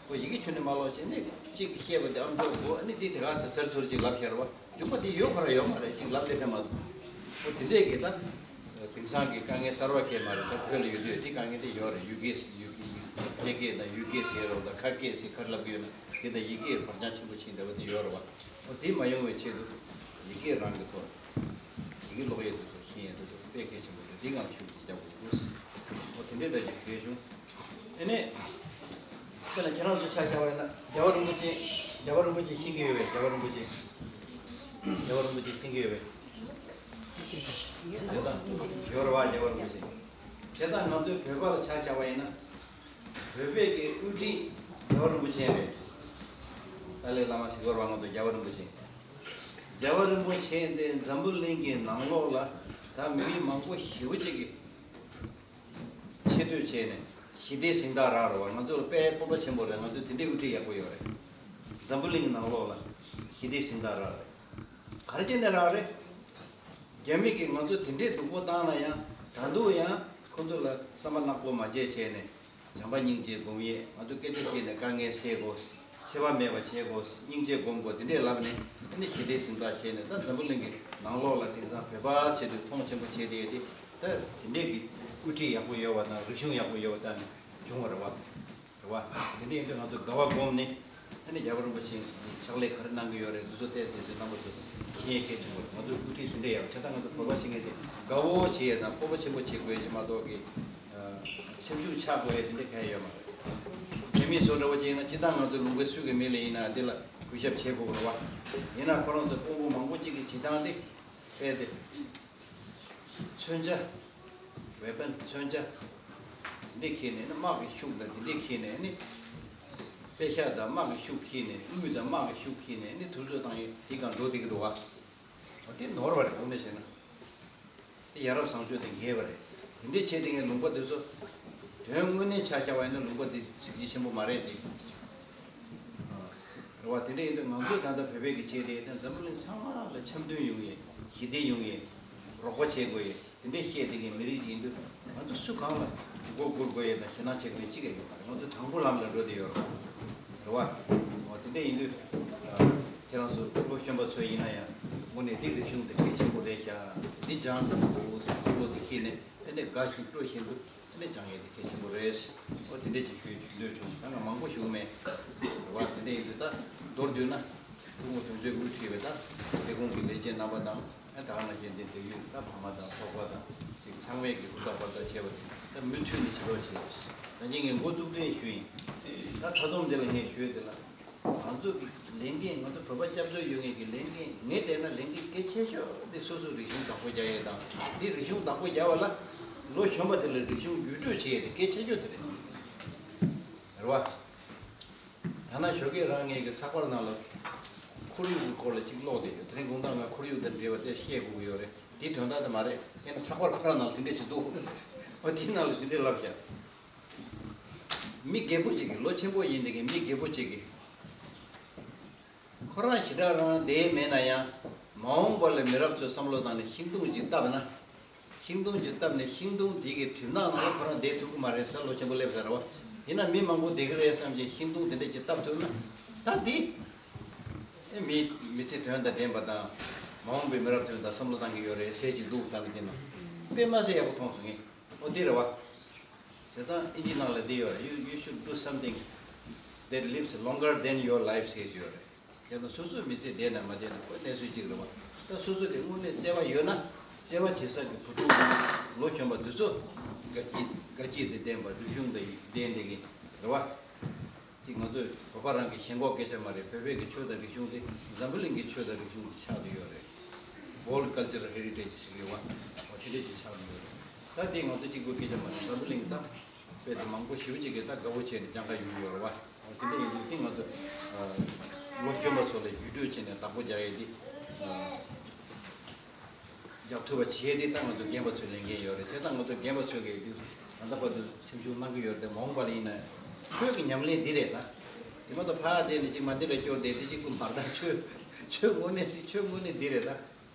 ཁོ་ཡི་གེ་ཁྱོན་ནས་མ་ཀློག་བྱས་ནས་གཅིག་གིས་བཤད་པ་དེ་ཨམ་ཅོག་གོ་ཨ་ནི་དེ་དེ་ག་ཚོད་ཚར་ཚུར་ཅིག་ལབ་ཤར་བ། རྒྱུ་མ་དེ་ཡོད་ཁོ་ར་ཡོད་མ་རེད། ཅིག་ལབ་དེ་ཕན་མ་ཐུབ། ཁོ་དེ་འདྲས་ཀྱི་ད། དེང་སང་གི་དཀའ་ངལ་གསར་བ་གས་མ་རེད། ད་བོད་ལ་ཡོད་དུས་དེ་དཀའ་ངལ་དེ་ཡོད་རེད། ཡུལ་སྐད་ཡུལ་ཕལ་སྐད་དང་ཡུལ་སྐད་ཟེར་རོགས་དང་ཁ་སྐད་ཟེར་ག་རེ་ལབ་ཀྱི་ཡོད་ན་དེ་དང་ཡི་གེ་བག་ཆགས་ཆེན་པོ་ཕྱིན་བསྡད་པ་དེ་ཡོད་རེད་བ། འོ་དེ་མ་ཡོང་བའི་ཆེད་དུ་ཡི་གེ་རང་གི་ཐོག་ཡི་གེ་ཀློག་ཡས་དེ་ཚོ་ཤེས་ཡས་དེ་ཚོ་ དེ་གལ་ཆེན་པོ་རེད། འདི་སྒང་ལ་ཤུགས་ཅིག་རྒྱག་དགོས་འདུག། འོ་དེ་འདྲའི་ལྟ་ཅིག་ཞུས་བྱུང་། ཨ་ནི། དཔེར་ན་ཁྱེད་རང་ཚོ་ཆ་བཞག་པ་ཡིན་ན་རྒྱལ་བ་རིན་པོ་ཆེ། རྒྱལ་བ་རིན་པོ་ཆེ་ཤེས་ཀྱི་ཡོད་པས། རྒྱལ་བ་རིན་པོ་ཆེ། རྒྱལ་བ་རིན་པོ་ཆེ་ཤེས་ཀྱི་ཡོད་པས། དེ་དང་ཡོད་རེད་བ། རྒྱལ་བ་རིན་པོ་ཆེ། དེ་དང་ང་ཚོའི་བོད་པ་ལ་ཆ་བཞག་པ་ཡིན་ན། བོད་པའི་གི་དབུ་ཁྲིད་རྒྱལ་བ་རིན་པོ་ཆེ་རེད། ཏཱ་ལའི་བླ་མ་ཟེར་དགོས་རེད་བ། ང་ཚོ་རྒྱལ་བ་རིན་པོ་ཆེ། རྒྱལ་བ་རིན་པོ་ཆེ་འདི་འཛམ་བུ་གླིང་གི་ནང་ལོགས་ལ་ད་མི་མང་པོ་ཞེ་པོ་ཅིག་གིས་ཆེ་བསྟོད་བྱས་ནས་ཞི་བདེའི་གཟེངས་རྟགས་རག་རེད་བ། ང་ཚོ་ལ་དཔེ་སྤོབས་པ་ཆེན་པོ་རེད། ང་ཚོ་དེ་འདྲའི་དབུ་ཁྲིད་ཡག་པོ་ཡོད་རེད། འཛམ་བུ་གླིང་གི་ནང་ལོགས་ལ་ཞི་བདེའི་གཟེངས་རྟགས་རག་རེད། ག་རེ་བྱས་ནས་རག་རེད། རྒྱ་མི་གིས་ང་ཚོ་དེ་འདྲའི་སྡུག་པོ་བཏང་ན་ཡང་། ད་དུང་ཡང་ཁོ་ཚོ་ལ་བསམ་པ་ནག་པོ་མ་བྱེད་བྱས་ནས། བྱམས་པ་སྙིང་རྗེ་སྒོམ་ཡས། ང་ཚོ་སྐད་ཆ་བཤད་ནས་དཀའ་ངལ་སེལ་དགོས། འཚེ་བ་མེད་པ་བྱེད་དགོས། སྙིང་རྗེ་སྒོམ་དགོས། དེ་འདྲས་ལབ་ནས་ཨ་ནི་ཞི་བདེའི་གཟེངས་རྟགས་བྱས་ནས། ད་འཛམ་བུ་གླིང་གི་ནང་ལོགས་ལ་དེང་སང་བོད་པ་ཟེར་དུས་མཐོང་ཆེན་པོ་བྱས་བསྡད་དེ། ད་དེ་འདྲས་ཀྱི་དབུ་ཁྲིད་ཡག་པོ་ཡོད་པ་དང་རིག་གཞུང་ཡག་པོ་ཡོད་པ་ལྟར་ནས་བྱུང་བ་རེད་བ། རེད་བ། དེ་འདྲ་ཡིན་དུས་ང་ཚོ་དགའ་བ་སྒོམ་ནས། ཨ་ནི་རྒྱལ་བ་རིན་པོ་ཆེ་གིས་ཕྱག་ལས་ག་རེ་གནང་གི་ཡོད་རེད། འདི་ཚོ་བལྟས། དེ་ཚོའི་རྣམ་པ་ཚོ་ཤེས་ཡས་གལ་ཆེན་པོ་རེད། ང་ཚོ་དབུ་ཁྲིད་ཟུར་འདྲེན་ཡག་པོ་བྱེད་སྟངས། ང་ཚོ་བོད་པ་ཞིག་ངེས་ཏེ་དགའ་བོ་བྱེད་ཡས་དང་སྤོབས་པ་ཆེན་པོ་བྱེད་དགོས་ཡས་ཅིག་མ་གཏོགས་ཀྱི། ཨ། སེམས་ཤུགས་ཆག་དགོས་ཡས་དེ་འདྲ་གང་ཡང་ཡོད་མ་རེད། རྒྱ་མི་ཚོ་འདྲ་བོ་ཅིག་ཡིན་ན། སྤྱིར་བཏང་ང་ཚོ་ལུང་པའི་སུ་གི་མི་ལ་ཡིན་ན་འདི་ལ་གུས་ཞབས་བྱེད་དགོས་རེད་བ། ཡིན་ན་ཁོ་རང་ཚོ་དཔོན་པོ་མང་པོ་ཅིག་གི་བྱེད་སྟངས་དེ་དཔེ་དེ། མཚོན་ཆ། ཝེ་པན། མཚོན་ཆ་འདི་འཁྱེར་ནས་ནི། དམག་གི་ཤུགས་དང་དེ་འདྲ་འཁྱེར་ནས་ནི། པེ་ཤག་དང་དམག་གི་ཤུགས་འཁྱེར་ནས། དངུལ་དང་དམག་གི་ཤུགས་འཁྱེར་ནས་ནི་དུས་ཚོད་བཏང་ཡོད། དེ་གང་འགྲོ་བསྡད་ཀྱི་འདུག་བ། འོ་དེ་ནོར་བ་རེད། དངོས་གནས་བྱས་ན། དེ་ཡ་རབས་བཟང་སྤྱོད་དེ་ངེས་པ་རེད། དེ་འདྲའི་བྱས་དེ་ངས་ལུང་པ་དེ་ཚོ། དོན་དངོས་གནས་ཆ་བཞག་པ་ཡིན་ན་ལུང་པ་དེ་གཟི་བརྗིད་ཆེན་པོ་མ་རེད་དེ། རེད་བ། དེ་འདྲ་ཡིན་དུས་ང་ཚོས་ད་ལྟ་བོད་པའི་གི་ཆེད་དེ། དེ་འཛམ་བུ་གླིང་ཚང་མ་ལ་འཆམ་མཐུན་ཡོང་ཡས། ཞི་བདེ་ཡོང་ཡས། རོགས་པ་བྱེད་དགོས་ཡས། དེ་འདྲ་བཤད་དེ་གི་མི་རིགས་ཅིག་ཡིན་དུས། ང་ཚོ་སུ་གང་ལ་མགོ་སྒུར་དགོས་ཡས་དང་ཞེད་སྣང་བྱེད་དགོས་ཡས་གཅིག་ཀྱང་ཡོད་མ་རེད། ང་ཚོ་དྲང་པོ་ལམ་ལ་འགྲོ་བསྡད་ཡོད་རེད་བ། རེད་བ། འོ་དེ་འདྲ་ཡིན་དུས། ཁྱེད་རང་ཚོ་ལོ་གཞོན་པ་ཚོ་ཡིན་ན་ཡང་། དངོས་གནས་འདི་རིག་གཞུང་འདི་གལ་ཆེན་པོ་རེད་ཤག། འདི་སྦྱང་དགོས་ཟེར་བསམ་བློ་འདི་འཁྱེར་ནས། དེ་ནས་དགའ་བཞིན་སྤྲོ་བཞིན་དུ། ཨ་ནི་སྦྱང་ཡས་དེ་གལ་ཆེན་པོ་རེད། ཨོ་དེ་འདྲས་ཅིག་ཞུ་ཞུ་འདོད་བྱུང་། ད་ང་མང་པོ་ཞུ་གི་མེད། རེད་བ། དེ་འདྲས་ཡིན་དུས་ད་མདོར་བསྡུས་ན། སྐུ་ངོ་དོན་གཅོད་དབུ་ཁྲིད་པའི་ད་ལས་ཁུངས་ཀྱི་ལས་བྱེད་རྣམ་པ་དང་། ཨ་ད་ག་ནང་བཞིན་དེ་འབྲེལ་ཡོད་ད་ཕ་མ་དང་ཚོགས་པ་དང་ཅིག་ཚང་མས་ཀྱི་ཧུར་ཐག་ཧུར་ཐག་བྱས་པ་དེ་ད་མུ་མཐུད་ནས་བྱེད་རོགས་བྱེད། ད་ཅིག་ངས་འགོ་བཙུགས་དོན་ཞུ་ཡིན། ད་ད་དུང་འདི་ལ་ངས་ཞུ་ཡས་དེ་ལ། ང་ཚོ་གི་ལས་འགན། ང་ཚོ་བོད་པ་སྐྱབས་བཅོལ་ཡོད་མཁན་གྱི་ལས་འགན། ངས་བལྟས་ན་ལས་འགན་གལ་ཆེ་ཤོས་དེ་སོ་སོའི་རིག་གཞུང་བདག་པོ་རྒྱག་ཡས་དང་། དེ་རིག་གཞུང་བདག་པོ་རྒྱག་པ་ལ་ལོ་གཞོན་པ་དེ་ལ་རིག་གཞུང་བརྒྱུད་སྤྲོད་བྱེད་ཡས་དེ་གལ་ཆེ་ཤོས་དེ་རེད། རེད་བ། ཐ་ན་ཞོགས་ཀས་རང་ངེད་ཀྱི་ཚགས་པར་ནང་ལ་ཁོར་ཡུག་གི་སྐོར་ལ་གཅིག་ཀློག་བསྡད་ཡོད། དེ་རིང་དགོང་དག་ང་ཁོར་ཡུག་དང་འབྲེལ་བ་དེ་བཤད་དགོས་ཀྱི་ཡོད་རེད། དེ་དོན་དག་དེ་མ་རེད། ཡིན་ན་ཚགས་པར་ཁོ་རང་ནང་ལ་དེ་འདྲས་ཅིག་འདུག། ཨོ་དེའི་ནང་ལ་དེ་འདྲས་ལབ་བཞག། མི་རྒད་པོ་ཅིག་གིས། ལོ་ཆེན་པོ་ཡིན་དེ་གི་མི་རྒད་པོ་ཅིག་གིས། ཁོ་རང་ཞེ་དྲག་རང་བསྡད་མེད་ན་ཡང་། མ་འོངས་པ་ལ་མི་རབས་ཚོས་བསམ་བློ་བཏང་ནས་ཤིང་སྡོང་ཅིག་བཏབ་ན། ཤིང་སྡོང་ཅིག་བཏབ་ནས་ཤིང་སྡོང་དེ་གི་གྲིབ་ནག་ནང་ལ་ཁོ་རང་བསྡད་ཐུབ་ཀྱི་མ་རེད་ཟེར། ལོ་ཆེན་པོ་སླེབས་ས་རེད་བ། ཡིན་ན་མི་མང་པོ་བསྡད་ཀྱི་རེད་བསམ་བྱས་ཤིང་སྡོང་དེ་འདྲ་ཅིག་བཏབ་ཐུབ་ན། ད་འདི་ཨེ་མི་མི་ཚེ་དོན་དང་ལྡན་པ་དང་། མ་འོངས་པའི་མི་རབས་དོན་དང་བསམ་བློ་བཏང་གི་ཡོད་རེད་ཟེར་གྱི་འདུག། ད་ནི་དེ་ན་དཔེ་མ་སྲིད་ཡག་པོ་མཐོང་སོང་ངས། ཨོ་དེ་རེད་བ། དེ་དང་ཨིན་ཇི་ནང་ལ་འདི་ཡོད་རེད། You, you should do something that lives longer than your life ཟེར་གྱི་ཡོད་རེད། དེ་དང་སོ་སོའི་མི་ཚེ་བསྡད་ན་མ་བསྡད་ན་ཁོ་གནས་ཚུལ་གཅིག་རེད་བ། ད་སོ་སོ་གི་དངོས་གནས་བརྩེ་བ་ཡོད་ན། བརྩེ་བ་བྱེད་ས་ཀྱི་བུ་ཕྲུག་ལོ་གཞོན་པ་འདི་ཚོ་དགའ་སྐྱིད་དགའ་སྐྱིད་དང་ལྡན་པ། རིག་གཞུང་དང་ལྡན་བསྡད་ཀྱི་རེད་བ། དེ་ང་ཚོས་བོད་པ་རང་གི་ཞེན་ཁོག་སྐད་ཆ་མ་རེད། བོད་པའི་གི་ཆོས་དང་རིག་གཞུང་དེ་འཛམ་བུ་གླིང་གི་ཆོས་དང་རིག་གཞུང་དེ་ཆགས་བསྡད་ཡོད་རེད། World Cultural Heritage ཟེར་གྱི་ཡོད་བ། འོ་དེ་འདྲས་ཅིག་ཆགས་བསྡད་ཡོད་རེད། ད་དེ་ང་ཚོ་གཅིག་པུའི་སྐད་ཆ་མ་རེད། འཛམ་བུ་གླིང་གི་ད་དཔེ་དེ་མང་པོ་ཞེ་པོ་ཅིག་གིས་ད་དགའ་པོ་བྱས་ནས་སྦྱང་ག་ཡོང་གི་ཡོད་རེད་བ། འོ་དེ་འདྲས་ཡིན་དུས་དེ་ང་ཚོ་ལོ་གཞོན་པ་ཚོ་ལ་བརྒྱུད་སྤྲོད་བྱས་ནས་བདག་པོ་རྒྱག་ཡས་དེ། རྒྱག་ཐུབ་པ་བྱེད་དེ་ད་ང་ཚོ་རྒན་པ་ཚོའི་ལས་འགན་ཡོད་རེད། བྱས་ཙང་ང་ཚོ་རྒན་པ་ཚོས་གི་དུས་ད་ལྟ་བར་དུ་སེམས་ཤུགས་གནང་གི་ཡོད་རེད། མ་འོངས་པ་ལ་ཡིན་ན་ཆོས་ཀྱི་ཉམས་ལེན་འདི་རེད་ད། དེ་མ་གཏོགས་ཕར་བསྡད་ནས་ཅིག་མ་འདི་ལ་སྐྱོར་བསྡད་དེ་གཅིག་པུ་མ་རེད་ད། ཆོས་ཆོས་དངོས་གནས་ཆོས་དངོས་གནས་འདི་རེད་ད།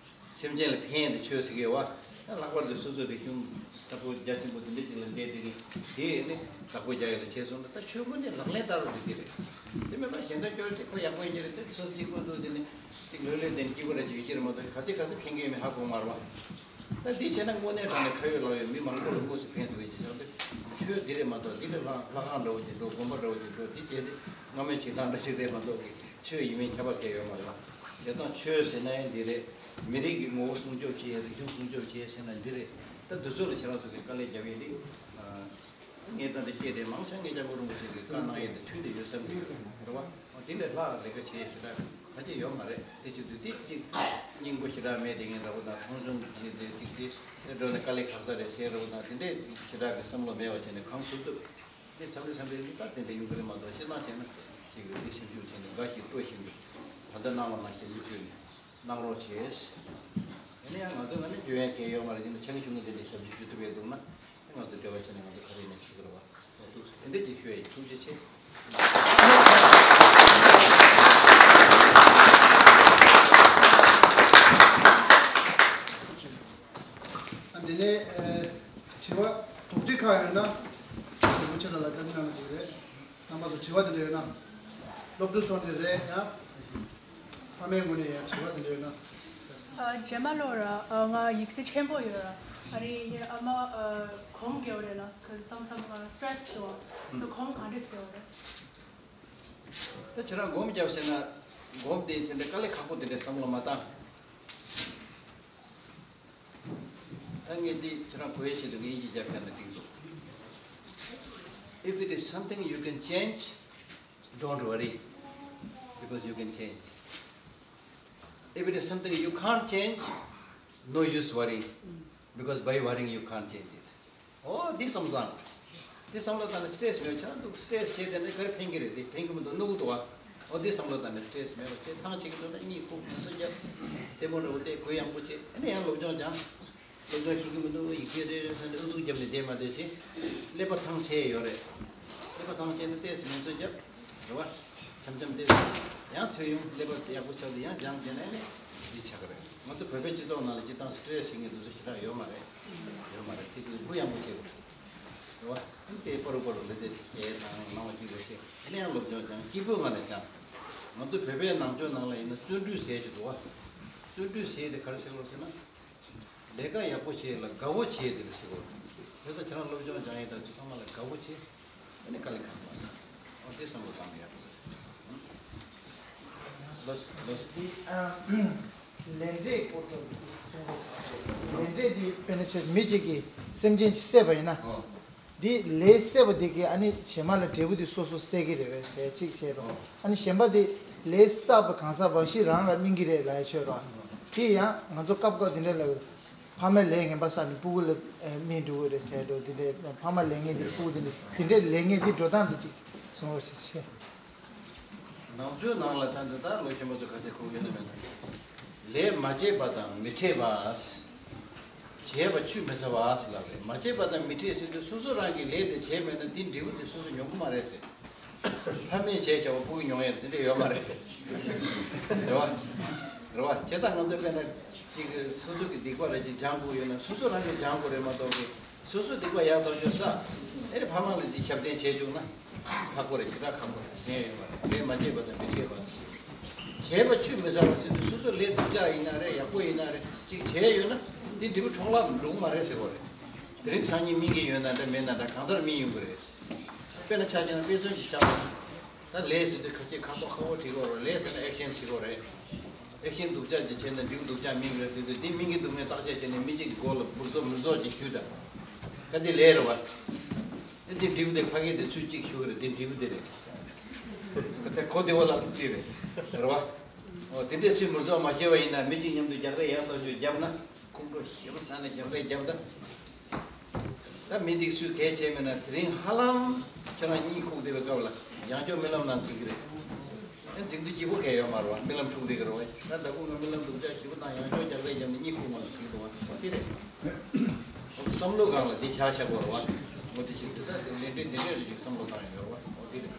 སེམས་ཅན་ལ་ཕན་ཡས་དེ་ཆོས་ཟེར་གི་ཡོད་བ། ད་ལྷག་པར་དུ་སོ་སོའི་རིག་གཞུང་ཟབ་པོ་རྒྱ་ཆེན་པོ་འདི་འདྲ་ཅིག་ལ་འབྲེལ་དེ་གི་དེ་ནི་བདག་པོ་རྒྱག་ཡས་ལ་བྱས་སོང་ན། ད་ཆོས་དངོས་གནས་ལག་ལེན་བསྟར་རོགས་འདི་འདི་རེད། དེ་མིན་པ་གཞན་དོན་སྐྱོར་དེ་ཁོ་ཡག་པོ་ཡིན་གྱི་རེད། དེ་སོ་སོ་གཅིག་པུ་འདུག། དེ་ནི་ཅིག་ལོས་ལོས་དེ་ནི་སྐྱིད་པོ་ར་ཅིག་ཡོད་ཀྱི་རེད་མ་གཏོགས། ག་ཚོད་ག་ཚོད་ཕན་གྱི་ཡོད་མེད་ཧ་གོ་མ་རེད་བ། ད་འདི་བྱས་ན་དངོས་གནས་དྲང་གནས་ཁ་ཡོད་ལག་ཡོད་མི་མང་པོ་ལ་དངོས་སུ་ཕན་ཐོགས་ཀྱི་ཆགས་འདུག། ཆོས་འདི་རེད་མ་གཏོགས། འདི་ལ་ལྷ་ལྷ་ཁང་འདྲ་བོ་ཅིག་འགྲོ། དགོན་པ་འདྲ་བོ་ཅིག་འགྲོ། འདི་བྱས་ཏེ་སྔ་མོའི་བྱེད་སྟངས་འདྲ་ཞིག་རེད་མ་གཏོགས་ཀྱི་ཆོས་ཡིན་མིན་ཁྱད་པར་གང་ཡོད་མ་རེད་བ། བྱས་ཙང་ཆོས་ཟེར་ན་ཡང་འདི་རེད། མི་རིགས་ཀྱི་ངོ་བོ་སྲུང་སྐྱོབ་བྱེད། རིག་གཞུང་སྲུང་སྐྱོབ་བྱེད་ཟེར་ན་འདི་རེད། ད་འདི་ཚོ་ལ་ཁྱེད་རང་ཚོ་གིས་དཀའ་ལས་རྒྱབ་ཡས་འདི། ངས་ད་འདི་བཤད་དེ་མང་ཆེ་ངས་སྐྱབས་མགོན་རིན་པོ་ཆེ་གིས་བཀའ་གནང་ཡས་འདི་མཐུན་དེ་ཡོད་བསམ་གྱི་ཡོད་རེད་བ། འོ་དེ་ལས་ལྷག་ལས་ཀ་བྱེད་ཡས་ཞེ་དྲག་ཕལ་ཆེར་ཡོད་མ་རེད། དེ་བྱེད་དུས་དེ་གཅིག་སྙིང་པོ་ཞེ་དྲག་མེད་དེ་ངས་འདྲ་པོ་དང་མཐོང་ཆུང་གི་བྱེད་དེ་གཅིག་དེ་དེ་འགྲོ་ནས་དཀའ་ལས་ཁག་ས་རེད་ཟེར་འདྲ་པོ་དང་དེ་འདྲས་ཞེ་དྲག་གི་བསམ་བློ་མེད་པ་བྱས་ནས་གང་ཐུབ་ཐུབ། དེ་མཚམས་རེ་མཚམས་རེ་ནི་ད་དེ་འདྲ་ཡོང་གི་རེད་མ་གཏོགས་སྤྱིར་བཏང་བྱས་ན་ཅིག་གི་དེ་སེམས་ཤུགས་བྱས་ནས་འགའ་ཞིག་སྤྲོ་བཞིན་དུ་ད་ལྟ་གནང་བ་ནང་བཞིན་མུ་མཐུད་ནས་གནང་རོགས་བྱས། ཡིན་ན་ཡང་ང་ཚོ་ང་ནི་འཇོན་ཡ་གལ་ཡོད་མ་རེད། ཡིན་ན་ཆུང་ཆུང་གི་དེ་འདྲའི་ཞབས་ཕྱི་ཞུ་ཐུབ་ཡས་འདུག་ན་ང་ཚོ་འབྲེལ་བ་བྱས་ནས་ང་ཚོ་ག་རེ་ནས་བྱེད་ཀྱི་རེད་བ། འོ་འདུག་དེ་འདྲ་ཅིག་ཞུ་ཡ་ཡིན། ཐུགས་རྗེ་ཆེ། ཨ་འདི་ནས་ཨ་དྲི་བ་དོགས་འདྲི་ཁག་ཡོད་ན་རིན་པོ་ཆེ་ལགས་ལ་བཀའ་འདྲི་གནང་ན་འགྲིག་རེད། རྣམ་པ་ཚོ་དྲི་བ་དེ་འདྲ་ཡོད་ན། སློབ་ཕྲུག་ཚོ་ནས་རེད་ཡང་། ཕ་མའི་ངོས་ནས་ཡང་དྲི་བ་དེ་འདྲ་ཡོད་ན། ཨ་རྗེས་མ་ལོ་ར་ཨ་ང་ཡིག་ཚད་ཆེན་པོ་ཡོད་ར། ཨ་རི་ཨ་མ་ཨ་གོམ་རྒྱག་རེད་ལ་ཁ་སང་སང་ཨ་སི་ཊེ་རེ་སི་ཡོད་ཁ་གོམ་ག་འདྲས་ཡོད་རེད། ད་ཁྱེད་རང་སྒོམ་རྒྱབ་ཟེར་ན། སྒོམ་དེ་དེ་འདྲ་དཀའ་ལས་ཁག་པོ་དེ་འདྲ་བསམ་བློ་མ་བཏང་། ད་ངས་འདི་ཁྱེད་རང་གོ་ཡས་ཆེད་དུ་ངས་ཡིག་རྒྱབ་བཞག་ན་འགྲིག་འདུག If it is something you can change, don't worry, because you can change. If it is something you can't change, no use worrying, because by worrying you can't change it. ཨོ་འདི་བསམ་བློ་བཏང་། འདི་བསམ་བློ་བཏང་ནས་སི་ཊེ་རེ་སི་མེད་ཆགས་འདུག་སི་ཊེ་རེ་སི་བྱས་དེ་འདྲ་ག་རེ་ཕན་གྱི་རེད། དེ་ཕན་གྱི་མི་འདུག་ནུ་གི་འདུག་བ། ཨོ་འདི་བསམ་བློ་བཏང་ནས་སི་ཊེ་རེ་སི་མེད་པ་བྱས། ཐང་ཆད་ཀྱི་འདུག་ན་གཉིད་ཁུག་མི་སོ་རྒྱབ། ལྟད་མོ་འདྲ་པོ་བལྟས། གུ་ཡངས་པོ་བྱས། ཨ་ནི་ཡང་སློབ་སྦྱོང་སྦྱང་། སློབ་སྦྱོང་ཤེས་ཀྱི་མི་འདུག་ཡིག་ཆ་རེ་རེ་ཟ་ནས་ཨུ་ཚུགས་བརྒྱབ་ནས་བསྡད་མ་བསྡད་བྱས། ཀླད་པ་ཐང་ཆད་ཡོད་རེད། ཀླད་པ་ཐང་ཆད་ན་ཏོག་ཙམ་མི་སོ་རྒྱབ། རེད་བ། འཆམ་འཆམ་ཏོག་ཙམ་ཡང་ཚེ་ཡོང་། ཀླད་པ་ཡག་པོ་ཆགས་དུས་ཡང་སྦྱང་བྱས་ན་ཨ་ནི་འདི་ཆགས་ཀྱི་རེད། ང་ཚོ་བོད་པའི་སྤྱི་ཚོགས་ནང་ལ་སྤྱིར་བཏང་སི་ཊེ་རེ་སི་ཟེར་མཁན་དེ་ཚོ་ཞེ་དྲག་ཡོད་མ་རེད། ཡོད་མ་རེད། དེ་དུས་གུ་ཡངས་པོ་བྱེད་དགོས་རེད། རེད་བ། དེ་པོ་རུ་པོ་རུ་ལ་དེ་ཟེར་སྣང་བ་སྐྱིད་པོ་བྱེད། ཨ་ནི་ཡང་སློབ་སྦྱོང་སྦྱང་། སྐྱིད་པོའི་ངང་ནས་སྦྱང་། ང་ཚོ་བོད་པའི་ནང་ཆོས་ནང་ལ་ཡིན་ན་བརྩོན་འགྲུས་ཟེར་གྱི་འདུག་བ། བརྩོན་འགྲུས་ཟེར་དེ་ག་རེ་ཟེར་དགོས་ཟེར་ན། ལས་ཀ་ཡག་པོ་བྱེད་ལ་དགའ་བོ་བྱེད་དེ་རེད་ཟེར་དགོས། དེ་ལྟར་ཁྱེད་རང་སློབ་སྦྱོང་སྦྱང་ཡས་དང་ཅི་ཚང་མ་ལ་དགའ་བོ་བྱེད། ཨ་ནི་དཀའ་ལས་ཁག་པ། ཨོ་དེ་བསམ་བློ་བཏང་ཡག་ལོས་ལོས། འདི་ཨ་ལས་འབྲས་སྐོར་དུ་གསུང་གི་ཡོད། ལས་འབྲས་འདི་དཔེར་ན་ཆེ་མི་གཅིག་གིས་སེམས་ཅན་ཅིག་བསད་པ་ཡིན་ན། འདི་ལས་བསད་པ་འདི་གིས་ཨ་ནི་རྗེས་མ་ལ་འབྲས་བུ་འདི་སོ་སོ་བསད་ཀྱི་རེད་པས་ཟེར་གཅིག་བྱས་རོགས། ཨ་ནི་གཞན་པ་འདི་ལས་བསགས་པ་གང་ཟག་བ་ཞིག་རང་ལ་སྨིན་གྱི་རེད་ལབ་ཡ་ཆོད་རོགས། དེ་ཡང་ང་ཚོ་སྐབས་སྐབས་འདི་འདྲ་ལ། ཕ་མས་ལས་ངན་པ་བསགས་ནས་སྤུ་གུ་ལ་ཨེ་སྨིན་འགྲོ་གི་རེད་ཟེར་འགྲོ། དེ་འདྲའི་ཕ་མ་ལས་ངན་དེ་སྤུ་གུ་དེ་འདྲ་དེ་འདྲའི་ལས་ངན་དེ་འགྲོ་སྟངས་དེ་ཅིག་གསུང་རོགས་ཞེས་བཤད། ནང་ཆོས་ནང་ལ་ད་འདི་ལྟར་ལོ་ཆེན་པོ་ཚོ་ག་ཚད་ཁུག་ཡོད་ན་མེད་ན། ལས་མ་བྱས་པ་དང་མི་འཕྲད་པ། བྱས་པ་ཆུད་མི་ཟ་བ་ཟེར་ལབ་རེད། མ་བྱས་པ་དང་མི་འཕྲད་ཟེར་དུས་སོ་སོ་རང་གིས་ལས་དེ་བྱས་མེད་ན་དེ་འབྲས་བུ་དེ་སོ་སོ་མྱོང་གི་མ་རེད་དེ། ལྷ་མིས་བྱས་བྱ་བ་སྤུ་གུ་མྱོང་ཡས་དེ་འདྲ་ཡོད་མ་རེད། རེད་བ། རེད་བ། བྱས་ཙང་ང་ཚོས་དཔེར་ན་ཅིག་སོ་སོ་གི་སྡིག་པ་རེ་ཅིག་སྦྱང་དགོས་ཡོད་ན་སོ་སོ་རང་གིས་སྦྱང་དགོས་རེད་མ་གཏོགས་ཀི་སོ་སོ་སྡིག་པ་ཡག་ཐག་ཆོད་ས། ཨེ་རེད་ཕ་མ་ལ་ཅིག་ཞབས་བརྟན་བྱས་བཅུག་ན་ཁག་པོ་རེད། ཞེ་དྲག་ཁག་པོ་རེད། ཕན་ཡོད་མ་རེད། ལས་མ་བྱས་པ་དང་མི་འཕྲད་པ། བྱས་པ་ཆུད་མི་ཟ་བ་ཟེར་དུས་སོ་སོ་ལས་སྡུག་ཅག་ཡིན་ན་རེད། ཡག་པོ་ཡིན་ན་རེད། ཅིག་བྱས་ཡོད་ན་དེ་འབྲས་བུ་འཕྲོ་བརླག་འགྲོ་གི་མ་རེད་ཟེར་དགོས་རེད། དེ་རིང་སང་ཉིན་སྨིན་གྱི་ཡོད་ན་འདྲ་མེད་ན་འདྲ་གང་ལྟར་སྨིན་ཡོང་གི་རེད། དཔེར་ན་ཆ་བཞག་ན་དཔེ་མཚོན་ཅིག་བཞག་ན། ད་ལས་ཟེར་དུས་ཁ་ཤས་ཁ་ཐོག་ཁ་པོ་བྲིས་དགོས་རེད། ལས་ཟེར་ན་ཨེག་ཤན་བྱེད་དགོས་རེད། ཨེག་ཤན་སྡུག་ཅག་ཅིག་བྱས་ན་འབྲས་བུ་སྡུག་ཅག་སྨིན་གི་རེད་ཟེར་དུས་འདི་སྨིན་གྱི་འདུག་མེད་བརྟག་དཔྱད་བྱས་ནས་མི་གཅིག་གི་མགོ་ལ་འབུར་ཚོ་མུར་ཚོ་ཅིག་གཞུས་དང་། ད་འདི་ལས་རེད་བ། ཨེ་འདི་འབྲས་བུ་དེ་ཕ་གི་དེ་ཚུལ་གཅིག་ཞུ་གི་རེད། འདི་འབྲས་བུ་དེ་རེད། ད་གོ་བདེ་བོ་ལབ་ཅིག་རེད། རེད་བ། འོ་དེ་འདྲའི་ཚུལ་མུར་ཚོ་མ་ཤེས་པ་ཡིན་ན་མི་གཅིག་མཉམ་དུ་རྒྱག་རེས་ཡག་ཐག་ཆོད་བརྒྱབ་ན། ཁོང་ཁྲོ་ཞེ་པོ་ཟ་ནས་རྒྱབ་རེས་རྒྱབ་ད། ད་མི་འདི་སུས་གལ་ཆེ་མེད་ན་དེ་རིང་ཧ་ལམ་ཁྱེད་རང་གཉིད་ཁུག་བསྡད་པའི་སྐབས་ལ་ཡང་བསྐྱར་རྨི་ལམ་ནང་འཛིན་གྱི་རེད། ཨེ་འཛིན་དུས་སྐྱིད་པོ་གང་ཡོད་མ་རེད་བ། རྨི་ལམ་འཁྲུག་བསྡད་ཀྱི་རེད་བ། ད་ད་ཁུག་ང་རྨི་ལམ་སྡུག་ཅག་ཞེ་པོ་དང་ཡང་བསྐྱར་རྒྱབ་རེས་རྒྱབ་ནས་གཉིད་ཁུག་མ་སོང་ཟིན་འདུག་བ། འོ་དེ་རེད། བསམ་བློ་སྒང་ལ་འདི་བཞག་བཞག་དགོས་རེད་བ། འོ་དེ་བཞིན་དུ་ད་དེ་ལས་འབྲས་འདི་འདྲས་རེ་ཞིག་བསམ་བློ་བཏང་ཡོད་རེད་བ། འོ་དེ་རེད།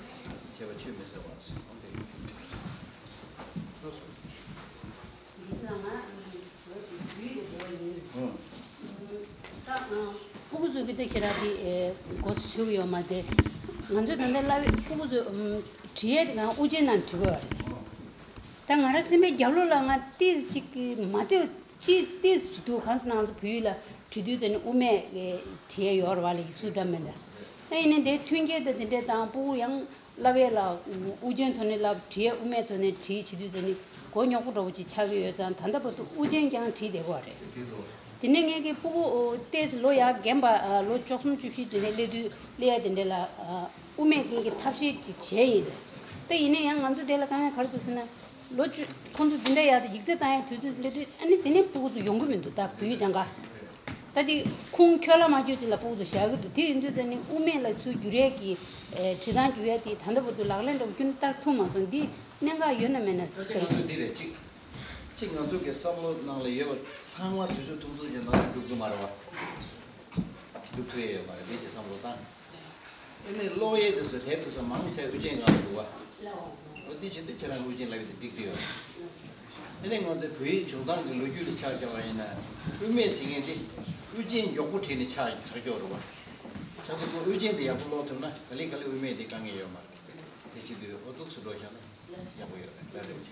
བྱས་པ་ཆུད་མི་ཟ་བ། འོ་དེ་རེད། འདི་ཚོ་ལ་ང་དྲི་བ་ཞིག་བརྒྱུད་དེ་འགྲོ་བ་ཡིན། ད་ཕྲུ་གུ་ཚོ་གི་ད་ཁྱེད་རང་དེ་མགོ་ཚོས་ཡོད་མ་རེད། ང་ཚོ་ད་ལྟ་གླ་བའི་ཕྲུ་གུ་ཚོ་དྲི་ཡས་དེ་ང་དབུ་ཅན་ནང་དྲི་དགོས་པ་རེད། ད་ང་རང་སེམས་པའི་རྒྱབ་ལོགས་ལ་ང་ཏིས་ཅིག་མ་ཏིས་ཅི་ཏིས་ཅི་འདུག་གང་ཟེར་ན་ང་ཚོ་བོད་ཡིག་ལ་དྲི་དུས་དེ་ནི་དབུ་མེད་དྲི་ཡས་ཡོད་རེད་བ་ལ་ཡིག་གཟུགས་འདྲ་མི་འདྲ། ད་ཡིན་ནའི་དེ་མཐུན་རྐྱེན་དང་དེ་འདྲས་དང་ཕྲུ་གུ་ཡང་། བསླབ་ཡས་ལ་དབུ་ཅན་ཐོག་ནས་བསླབ། བྲིས་ཡས་དབུ་མེད་ཐོག་ནས་བྲིས་བྱེད་དུས་ཙ་ནི་མགོ་རྙོག་པོ་འདྲ་པོ་ཅིག་ཆགས་ཀྱི་ཡོད་ཙང་། ད་ལྟ་བར་དུ་དབུ་ཅན་རྐྱང་བྲིས་བསྡད་ཀྱི་ཡོད་རེད། དེ་ནས་ངེད་ཀྱི་སྤུ་གུ་ཏོག་ཙམ་ལོ་ཡར་རྒན་པ། ལོ་བཅུ་གསུམ་བཅུ་བཞི་དེ་འདྲ་སླེབས་དུས་སླེབས་ཡ་དེ་འདྲ་ལ་དབུ་མེད་ཀྱི་ཐབས་ཤེས་ཅིག་བྱས་ཡིན། ད་ཡིན་ན་ཡང་ང་ཚོ་དེ་ལ་དཀའ་ངལ་ག་རེ་འདུག་ཟེར་ན། ལོ་བཅུ་ཁོང་ཚོ་འཛིན་གྲྭ་ཡག་དང་ཡིག་ཚད་བཏང་ཡག་དུས་ཚོད་སླེབས་དུས། ཨ་ནི་དེ་ནས་སྤུ་གུ་ཚོ་ཡོང་གི་མི་འདུག་ད་བོད་ཡིག་སྦྱང་ག་ད་དེ་ཁུངས་འཁྱོལ་ལ་མ་འཁྱོལ་ཅིག་ལ་སྤུ་གུ་ཚོ་བཞག་གི་འདུག་དེ་ཡིན་དུས་ཙ་ནི་དབུ་མེད་ལ་ཚུར་བསྒྱུར་ཡས་ཀྱི་ཨེ་བྲིས་ཐང་བསྒྱུར་ཡས་དེ་ད་ལྟ་བར་དུ་ལག་ལེན་འདྲ་པོ་ཁྱོན་ནས་བསྟར་ཐུབ་མ་སོང་། འདི་གནད་འགག་ཡོད་ན་མེད་ན་ད་ལྟ་ང་ཚོ་འདི་རེད། གཅིག་གཅིག་ང་ཚོ་གི་བསམ་བློ་ནང་ལ་ཡོད་པ་ཚང་མ་དུས་ཚོད་ཐུང་ཐུང་ཅིག་ནང་ལ་འགྲུབ་གི་མ་རེད་བ། འགྲུབ་ཐུབ་ཡས་ཡོད་མ་རེད། འདི་ཅིག་བསམ་བློ་བཏང་། ཨ་ནི་ཀློག་ཡས་དེ་ཚོ་དེབ་དེ་ཚོ་མང་ཆེ་དབུ་ཅན་སྒང་ལ་འདུག་བ། འོ་དེ་བྱེད་དུས་ཁྱེད་རང་དབུ་ཅན་ལབ་ཡས་དེ་འགྲིག་གི་ཡོད། ཨ་ནི་ང་ཚོའི་བོད་ཡིག་སྦྱོང་སྟངས་ཀྱི་ལོ་རྒྱུས་ལ་ཆ་བཞག་པ་ཡིན་ན། དབུ་མེད་ཟེར་མཁན་དེ་དབུ་ཅན་མགྱོགས་པོ་བྲིས་ནས་ཆགས་ཆགས་ཀྱི་ཡོད་རེད་བ། ཆགས་དུས་ཁོ་དབུ་ཅན་དེ་ཡག་པོ་ཀློག་ཐུབ་ན་ག་ལེ་ག་ལེ་དབུ་མེད་དེ་དཀའ་ངལ་ཡོད་མ་རེད། དེ་བྱེད་དུས་འོ་ཐུགས་སུ་འགྲོ་བཞག་ན་ཡག་པོ་ཡོད་རེད། ལགས་རེད།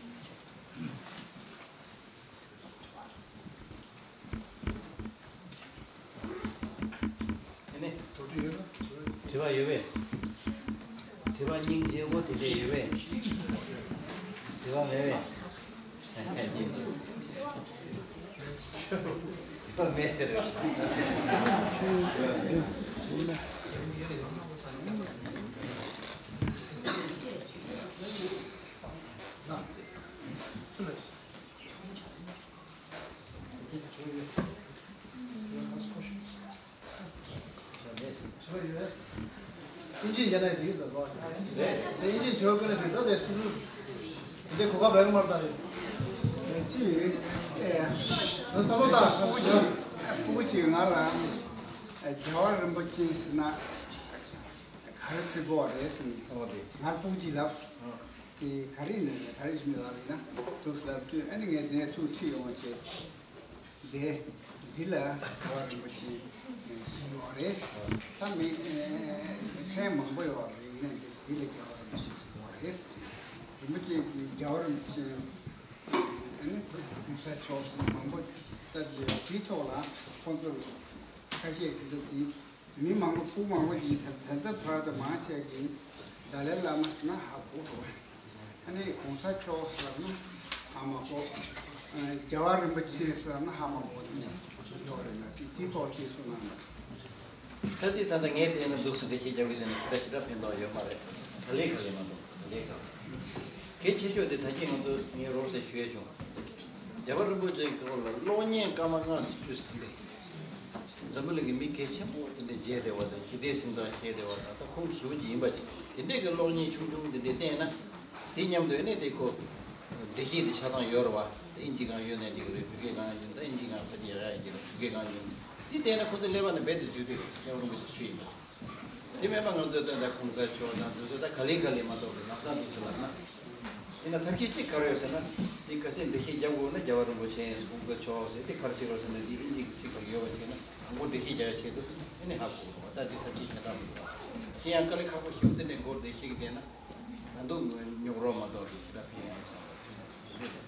དྲི་བ་ཡོད་པས། དྲི་བ་སྙིང་རྗེ་པོ་དེ་འདྲ་ཡོད་པས། དྲི་བ་མེད་པས། དྲི་བ་མེད་ཟེར། ཨིན་ཇི་ཡིན་ན་ཡིན་ཟིན་ད་ལོ། དེ་ཨིན་ཇི་བྱེད་པ་ཀུན་ལ་འགྲིག་ད་དེ་སུ་སུ། དེ་གོ་སྐབས་རག་མར་ད་རེད། དེ་ཅི་ཡིན། ཨེ། ང་བསམ་བློ་བཏང་། ཕྲུ་གུ་ཅིག་ཕྲུ་གུ་ཅིག་ང་ལ་རྒྱལ་བ་རིན་པོ་ཆེ་ཟེར་ན་ག་རེ་ཟེར་དགོས་རེད་ཟེར་ནས། ཨོ་དེ། ང་ཕྲུ་གུ་ཅིག་ལབ། ཨོ། དེ་ག་རེ་ཡིན་ན་ག་རེ་ཞིག་ལབ་ཡིན་ན་འདུག་ལབ་དུས། ཨ་ནི་ངས་དེ་ནས་ཚུར་ཁྲིད་ཡོང་བ་བྱས། དེ་འདི་ལ་རྒྱལ་བ་རིན་པོ་ཆེ་གསུངས་ཡོད་རེད། ད་མི་མཚན་མང་པོ་ཡོད་རེད། ཡིན་ན་འདི་འདི་ལ་རྒྱལ་བ་རིན་པོ་ཆེ་གསུངས་ཡོད་རེད། རིན་པོ་ཆེ་གིས་རྒྱལ་བ་རིན་པོ་ཆེ་ཨ་ནི་གོང་ས་མཆོག་གསུངས་མང་པོ་ལྟ་དེ་ཡོད། དེའི་ཐོག་ལ་ཁོང་ཚོ་ལ་ཁ་ཤས་ཀྱིས་ད་དེ། མི་མང་པོ་ཕྲུ་གུ་མང་པོ་ཅིག་ད་ད་ལྟ་བར་དུ་མང་ཆེ་གིས་ཏཱ་ལའི་བླ་མ་ཟེར་ན་ཧ་གོ་འགྲོ་བ། ཨ་ནི་གོང་ས་མཆོག་ཟེར་ན་ཧ་མ་གོ། རྒྱལ་བ་རིན་པོ་ཆེ་ཟེར་ན་ཧ་མ་གོ་ནི་ཡོད་རེད་ལ། དེ་དེ་ཐོག་ཅིག་གསུངས་གནང་། ད་དེ་ད་ལྟ་ངས་བལྟས་ན་འདུག་སེ་འགྲེལ་བཤད་རྒྱག་གི་ཟེར་ན་ཞེ་དྲག་ཞེ་དྲག་ཕན་ཐོགས་ཡོད་མ་རེད། ག་ལེ་ག་ལེ་མ་གཏོགས་ག་ལེ་ག་ལེ། གལ་ཆེ་ཤོས་དེ་ད་གིན་ང་ཚོ་ངས་རོབ་ཙམ་ཞུ་ཡས་བྱུང་། རྒྱལ་བ་རིན་པོ་ཆེའི་སྐོར་ལ་གློག་བརྙན་སྐར་མ་ལྔ་བཅུ་ཙམ་རེད། འཛམ་བུ་གླིང་གི་མི་གལ་ཆེན་པོ་དེ་འདྲ་མཇལ་བསྡད་པ་དང་། ཞི་བདེའི་གཟེངས་རྟགས་བཞེས་བསྡད་པ་དང་། ད་ཁོང་ཞེ་པོ་ཅིག་ཡིན་པ་ཅིག་དེ་འདྲས་ཀྱི་གློག་བརྙན་ཆུང་ཆུང་དེ་འདྲས་བསྟན་ན། དེ་མཉམ་དུ་ཨ་ནི་དེ་ཁོ་འགྲེལ་བཤད་དེ་ཆགས་སྟངས་ཡོད་རེད་བ། དབྱིན་ཇི་སྒང་ཡོད་ན་འགྲིག་གི་རེད། བོད་སྐད་སྒང་ཡོད་ན། ད་དབྱིན་ཇི་སྒང་ཕལ་ཆེར་ཡག་ཡག་ཡིན་གྱི་རེད། བོད་སྐད་སྒང་ཡོད་ན། དེ་བལྟས་ན་ཁོ་ཚོ་ཀླད་པ་ནང་རྦད་དེ་འཛུལ་ཐུབ་ཡོད། རྒྱལ་བ་རིན་པོ་ཆེ་ཆོས་ཡིན་པ། དེ་མིན་པ་ང་ཚོས་ད་ལྟ་གོང་ས་མཆོག་དང་དེ་ཚོ་ད་ག་ལེ་ག་ལེ་མ་གཏོགས་པའི་ལམ་སང་འདུག་སེ་ལབ་ན། ཡིན་ན་ཐབས་ཤེས་གཅིག་ག་རེ་ཡོད་ཟེར་ན། དེ་ག་ཚད་འགྲེལ་བཤད་རྒྱག་དགོས་ན་རྒྱལ་བ་རིན་པོ་ཆེ་གོང་ས་མཆོག་ཟེར། དེ་ག་རེ་བྱེད་དགོས་ཟེར་ན། དེ་དབྱིན་ཇི་གི་ཚིག་ག་ཡོད་པ་བྱས་ན་དང་པོ་འགྲེལ་བཤད་རྒྱག་ཡ་ཆེད་དུ་ཨ་ནི་ཧ་གོ་རོགས། ད་དེ་ཐབས་ཤེས་ཞེ་དྲག་མི་འདུག་གཞན་ཡང་དཀའ་ལས་ཁག་པོ་ཞེ་པོ་དེ་འདྲའི་མགོ་བདེ་ཤེས་ཀྱི་བསྡད་ན་ད་དུང་ཉོག་རོགས་མ་གཏོགས་དེ་ཞེ་དྲག་ཕན་ཡོན་མེད་བསམ་པ་ཞིག་རེད།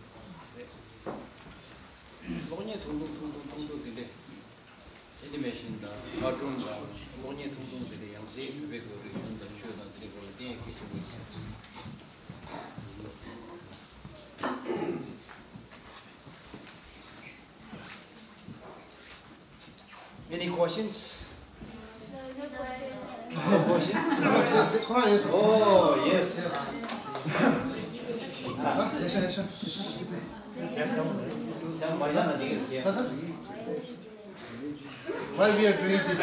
གློག་བརྙན་ཐུང་ཐུང་ཐུང་ཐུང་ཐུང་ཐུང་དེ་འདྲས། ཨེ་ནི་མེ་ཤིན་དང་ཀར་ཊུན་དང་གློག་བརྙན་ཐུང་ཐུང་དེ་འདྲ་ཡང་སྲིད་བོད་པའི་གི་རིག་གཞུང་དང་ཆོས་དང་དེ་འདྲའི་སྐོར་ལ་བསྟན་ཡ་གལ་ཆེན་པོ་ཡིན། Any questions? No question? Oh, yes. Why we are doing this?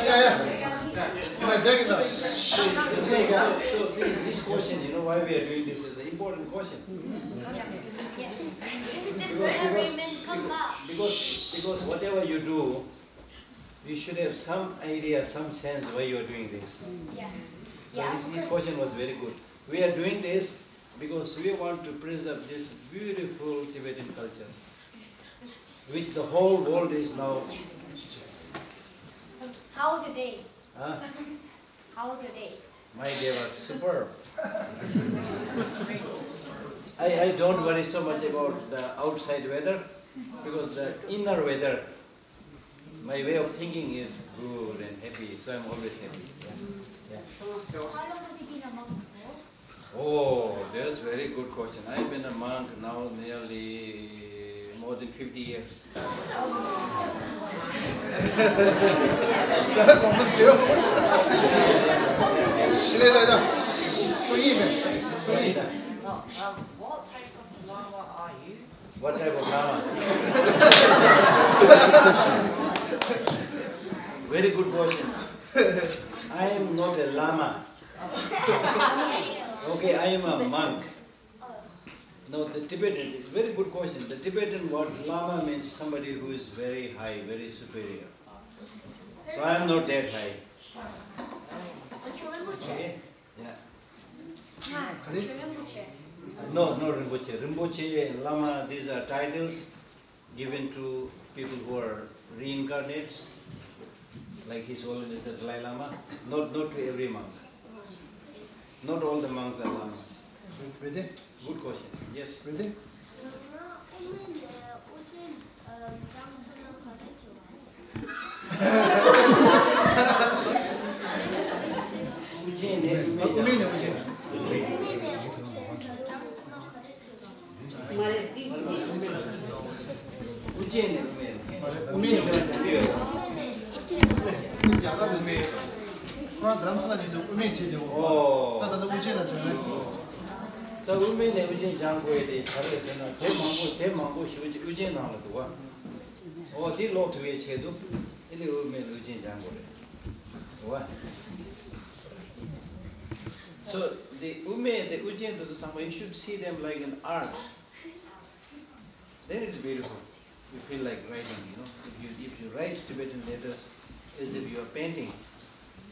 Yeah, yeah. This question, you know, why we are doing this is an important question. Because, because, because whatever you do, you should have some idea, some sense why you are doing this. Yeah. So this, this question was very good. We are doing this because we want to preserve this beautiful Tibetan culture, which the whole world is now. How's your day? Huh? How was your day? My day was superb. I, I don't worry so much about the outside weather because the inner weather, my way of thinking is good and happy, so I'm always happy. Yeah. Yeah. So how long have you been a monk for? Oh, that's very good question. I've been a monk now nearly more than fifty years. What type of Lama? Very good question. I am not a Lama. Okay, I am a monk. No, the Tibetan, very good question. The Tibetan word Lama means somebody who is very high, very superior. So I am not that high. Okay? Yeah. No, not Rinpoche. Rinpoche, Lama, these are titles given to people who are reincarnates, like His Holiness the Dalai Lama, not, not to every monk. Not all the monks are Lamas. Really? Good question. Yes. Really? ཁོ་རང་དྷ་རམ་ས་ལ་ནས་འདུག་དབུ་མེད་བྱས་ཏེ། ཨོ། ད་ད་ལྟ་དབུ་ཅན་ལ་སྦྱང་རེད། ས་དབུ་མེད་ནས་དབུ་ཅན་སྦྱང་དགོས་ཏེ་ག་རེ་ཟེར་ན་དེབ་མང་པོ་དེབ་མང་པོ་ཞེ་པོ་ཅིག་དབུ་ཅན་ནང་ལ་འདུག་བ། ཨོ་དེ་ཀློག་ཐུབ་པའི་ཆེད་དུ་ཨེ་ནི་དབུ་མེད་དབུ་ཅན་སྦྱང་དགོས་རེད། འདུག་བ། So the དབུ་མེད་དེ་དབུ་ཅན་དེ་ཚོ་ཚང་མ you should see them like an art. Then it's beautiful. You feel like writing, you know. If you, if you write Tibetan letters as if you are painting,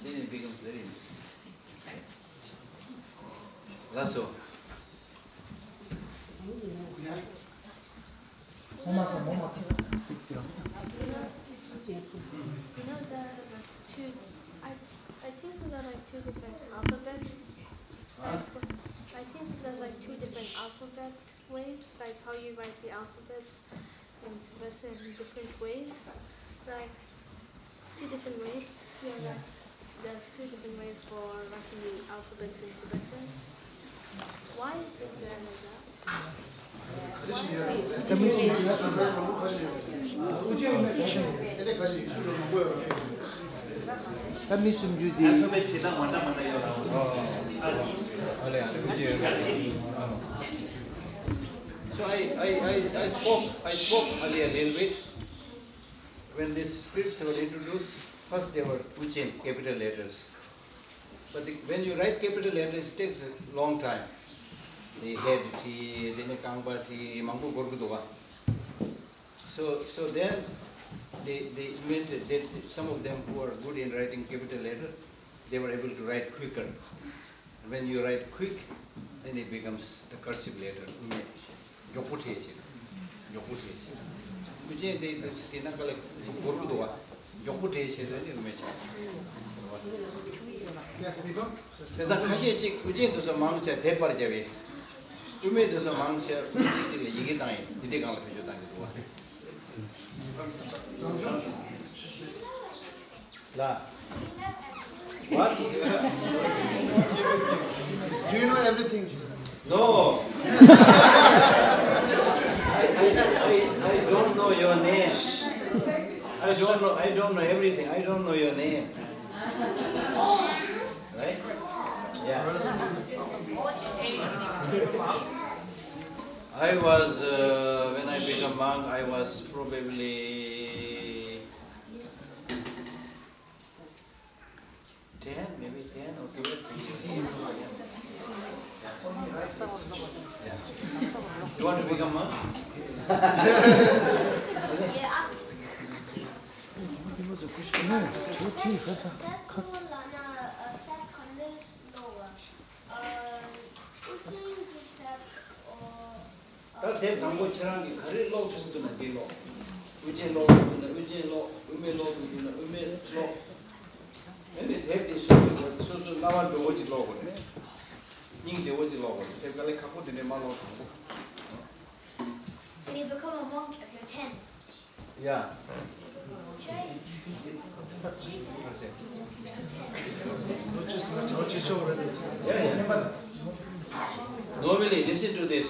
then it becomes very interesting. That's all. You know, there are two, I, I think there are like two different alphabets. Huh? I think there's like two different alphabets ways, like how you write the alphabets in Tibetan in different ways. Like, two different ways. Yeah, like, there's two different ways for writing the alphabets in Tibetan. Why is there like that? ཨ་ལེ་ཨ་ལེ་ཨ་ལེ། So I, I, I, I spoke, I spoke earlier a little bit. When these scripts were introduced, first they were Ujjain, capital letters. But the, when you write capital letters, it takes a long time. The head T, then the Kangpa T, མང་པོ་འགོར་གི་འདུག་བ། So, so then they, they invented that some of them who are good in writing capital letter, they were able to write quicker. When you write quick, then it becomes the cursive letter. དབུ་མེད་མགྱོགས་པོ་བྲིས་བྱེད། མགྱོགས་པོ་བྲིས་བྱེད། དབུ་ཅན་དེ་དེ་དེ་ན་ག་ལ་འགོར་གི་འདུག་བ། མགྱོགས་པོ་བྲིས་བྱེད་དེ་ནི་དབུ་མེད་ཆགས། དེ་ཚང་ཁ་ཤས་ཅིག་དབུ་ཅན་དེ་ཚོ་མང་ཆེ་དེབ་པར་རྒྱབ་པས། དབུ་མེད་དེ་ཚོ་མང་ཆེ་དབུ་ཅན་ཅིག་ལ་ཡི་གེ་བཏང་ཡིན་དེ་འདྲའི་སྒང་ལ་བེད་སྤྱོད་བཏང་གི་འདུག་བ། ལ། What? Do you know everything, sir? No. I, I, I, I don't know your name. I don't know, I don't know everything. I don't know your name. Right? Yeah. I was, uh, when I became monk, I was probably ten, maybe ten or twelve. You want to become monk? ད་དེབ་དང་པོ་ཁྱེད་རང་གིས་ག་རེ་ཀློག་ཐུབ་འདུག་ན་འདི་ཀློག་དབུ་ཅན་ཀློག་ཐུབ་འདུག་ན་དབུ་ཅན་ཀློག་དབུ་མེད་ཀློག་ཐུབ་འདུག་ན་དབུ་མེད་ཀློག་ཨ་ནི་དེབ་དེ་སོ་སོ་སོ་སོ་རྣ་བ་འགྲོ་བོ་ཅིག་ཀློག་དགོས་རེད། སྙིང་རྗེ་བོ་ཅིག་ལོག་པ་རེད། དེ་དཀའ་ལས་ཁག་པོ་དེ་འདྲས་མ་ལོག་དང་པོ། Can you become a monk if you're ten? Yeah. Yeah, yeah. Normally, listen to this.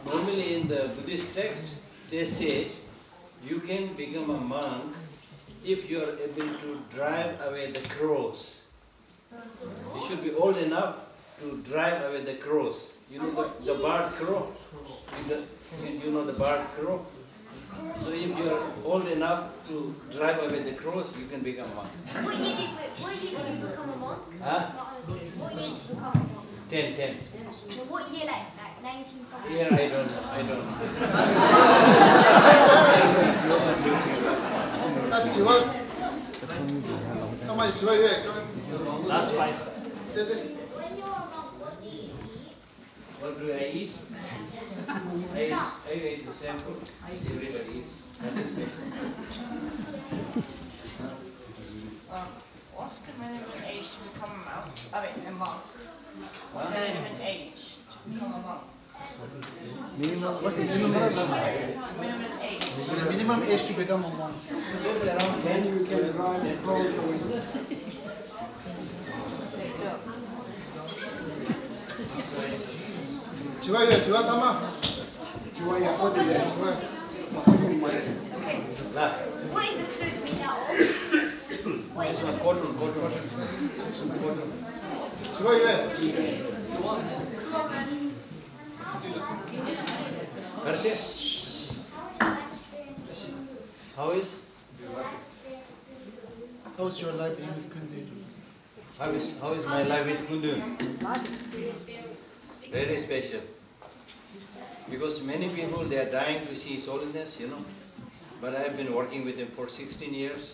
Normally, in the Buddhist text, they say you can become a monk if you are able to drive away the crows. You should be old enough to drive away the crows. You know the, the barred crow? You, the, you, you know the barred crow? So if you are old enough to drive away the crows, you can become a monk. What year did, what year did you become a monk? Huh? What year did you become a monk? Ten, ten. So what year, like, like nineteen something? Yeah, I don't know. I don't know. Last five. What do I eat? I eat, I eat the same food everybody eats. Nothing special. Uh, what's the minimum age to become a monk? I mean, a monk. What's the minimum age to become a monk? Minimum, what's the minimum? Minimum age. The minimum age to become a monk. Then you can drive crows away. དྲི་བ་ཡོད། དྲི་བ་ཐ་མ། དྲི་བ་ཡག་པོ་འདུག་དྲི་བ་ཡག་པོ་ཡོད་མ་རེད། Okay. What is the flute made out of? What is it? Cotton, cotton. Cotton. དྲི་བ་ཡོད། ག་རེ་བཤད། How is? How's your life in Kundi? How is, how is my life with Kundun? Very special. Because many people, they are dying to see His Holiness, you know. But I have been working with him for sixteen years.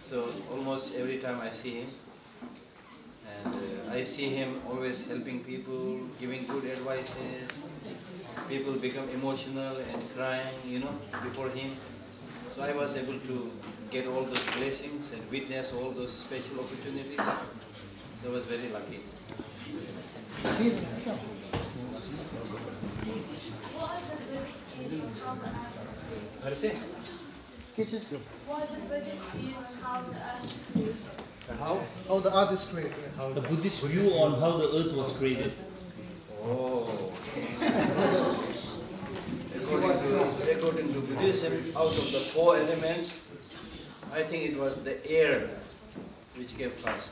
So almost every time I see him, and uh, I see him always helping people, giving good advices. People become emotional and crying, you know, before him. So I was able to get all those blessings and witness all those special opportunities. I was very lucky. What is the Buddhist view on how the earth is created? What is the Buddhist view on how the earth is created? How? How the earth is created. The Buddhist view on how the earth was created. Oh. According to, according to Buddhism, out of the four elements, I think it was the air which came first.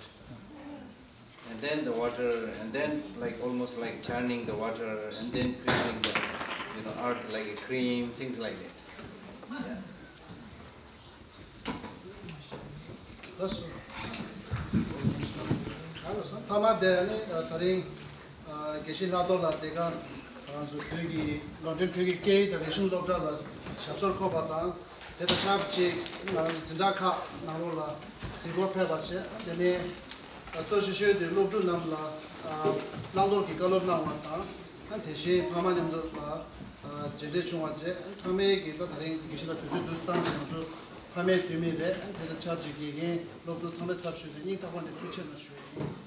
And then the water, and then, like, almost like churning the water, and then creating the, you know, earth like a cream, things like that. Yeah. ཐ་མ་དེ་ནི་ད་རིང་དགེ་བཤེས་ལྷག་རྡོར་ལགས་དེ་ག་ང་ཚོ་བོད་ཀྱི་ལོ་ཆུང་བོད་ཀྱི་སྐད་ཡིག་དང་རིག་གཞུང་སློབ་གྲྭ་ལ་ཞབས་སོར་འཁོད་པ་དང་། དེ་དང་ཆབས་ཅིག་ང་རང་ཚོ་འཛིན་གྲྭ་ཁག་ནང་ལོགས་ལ་གཟིགས་སྐོར་ཕེབས་པ་བྱས། དེ་ནས་གཙོ་ཆེ་ཤོས་དེ་སློབ་ཕྲུག་རྣམས་ལ་བླང་དོར་གྱི་བཀའ་སློབ་གནང་བ་དང་། དེ་བཞིན་ཕ་མ་མཉམ་དུ་ལ་མཇལ་འཕྲད་བྱུང་བ་བཅས། ཚང་མས་ཀྱིས་ད་ད་རིང་དགེ་བཤེས་ལ་དུས་ཚོད་བསྡུས་བཏང་ཞིང་། ང་ཚོ་ཕ་མའི་དུས་མིན་རེད། དེ་དང་ཆབས་ཅིག་དགེ་རྒན་སློབ་ཕྲུག་ཚང་མའི་ཚབ་ཞུས་ཏེ་སྙིང་ཐག་པ་ནས་ཐུགས་རྗེ་ཆེ་གནང་ཞུ་ཡི་ཡིན།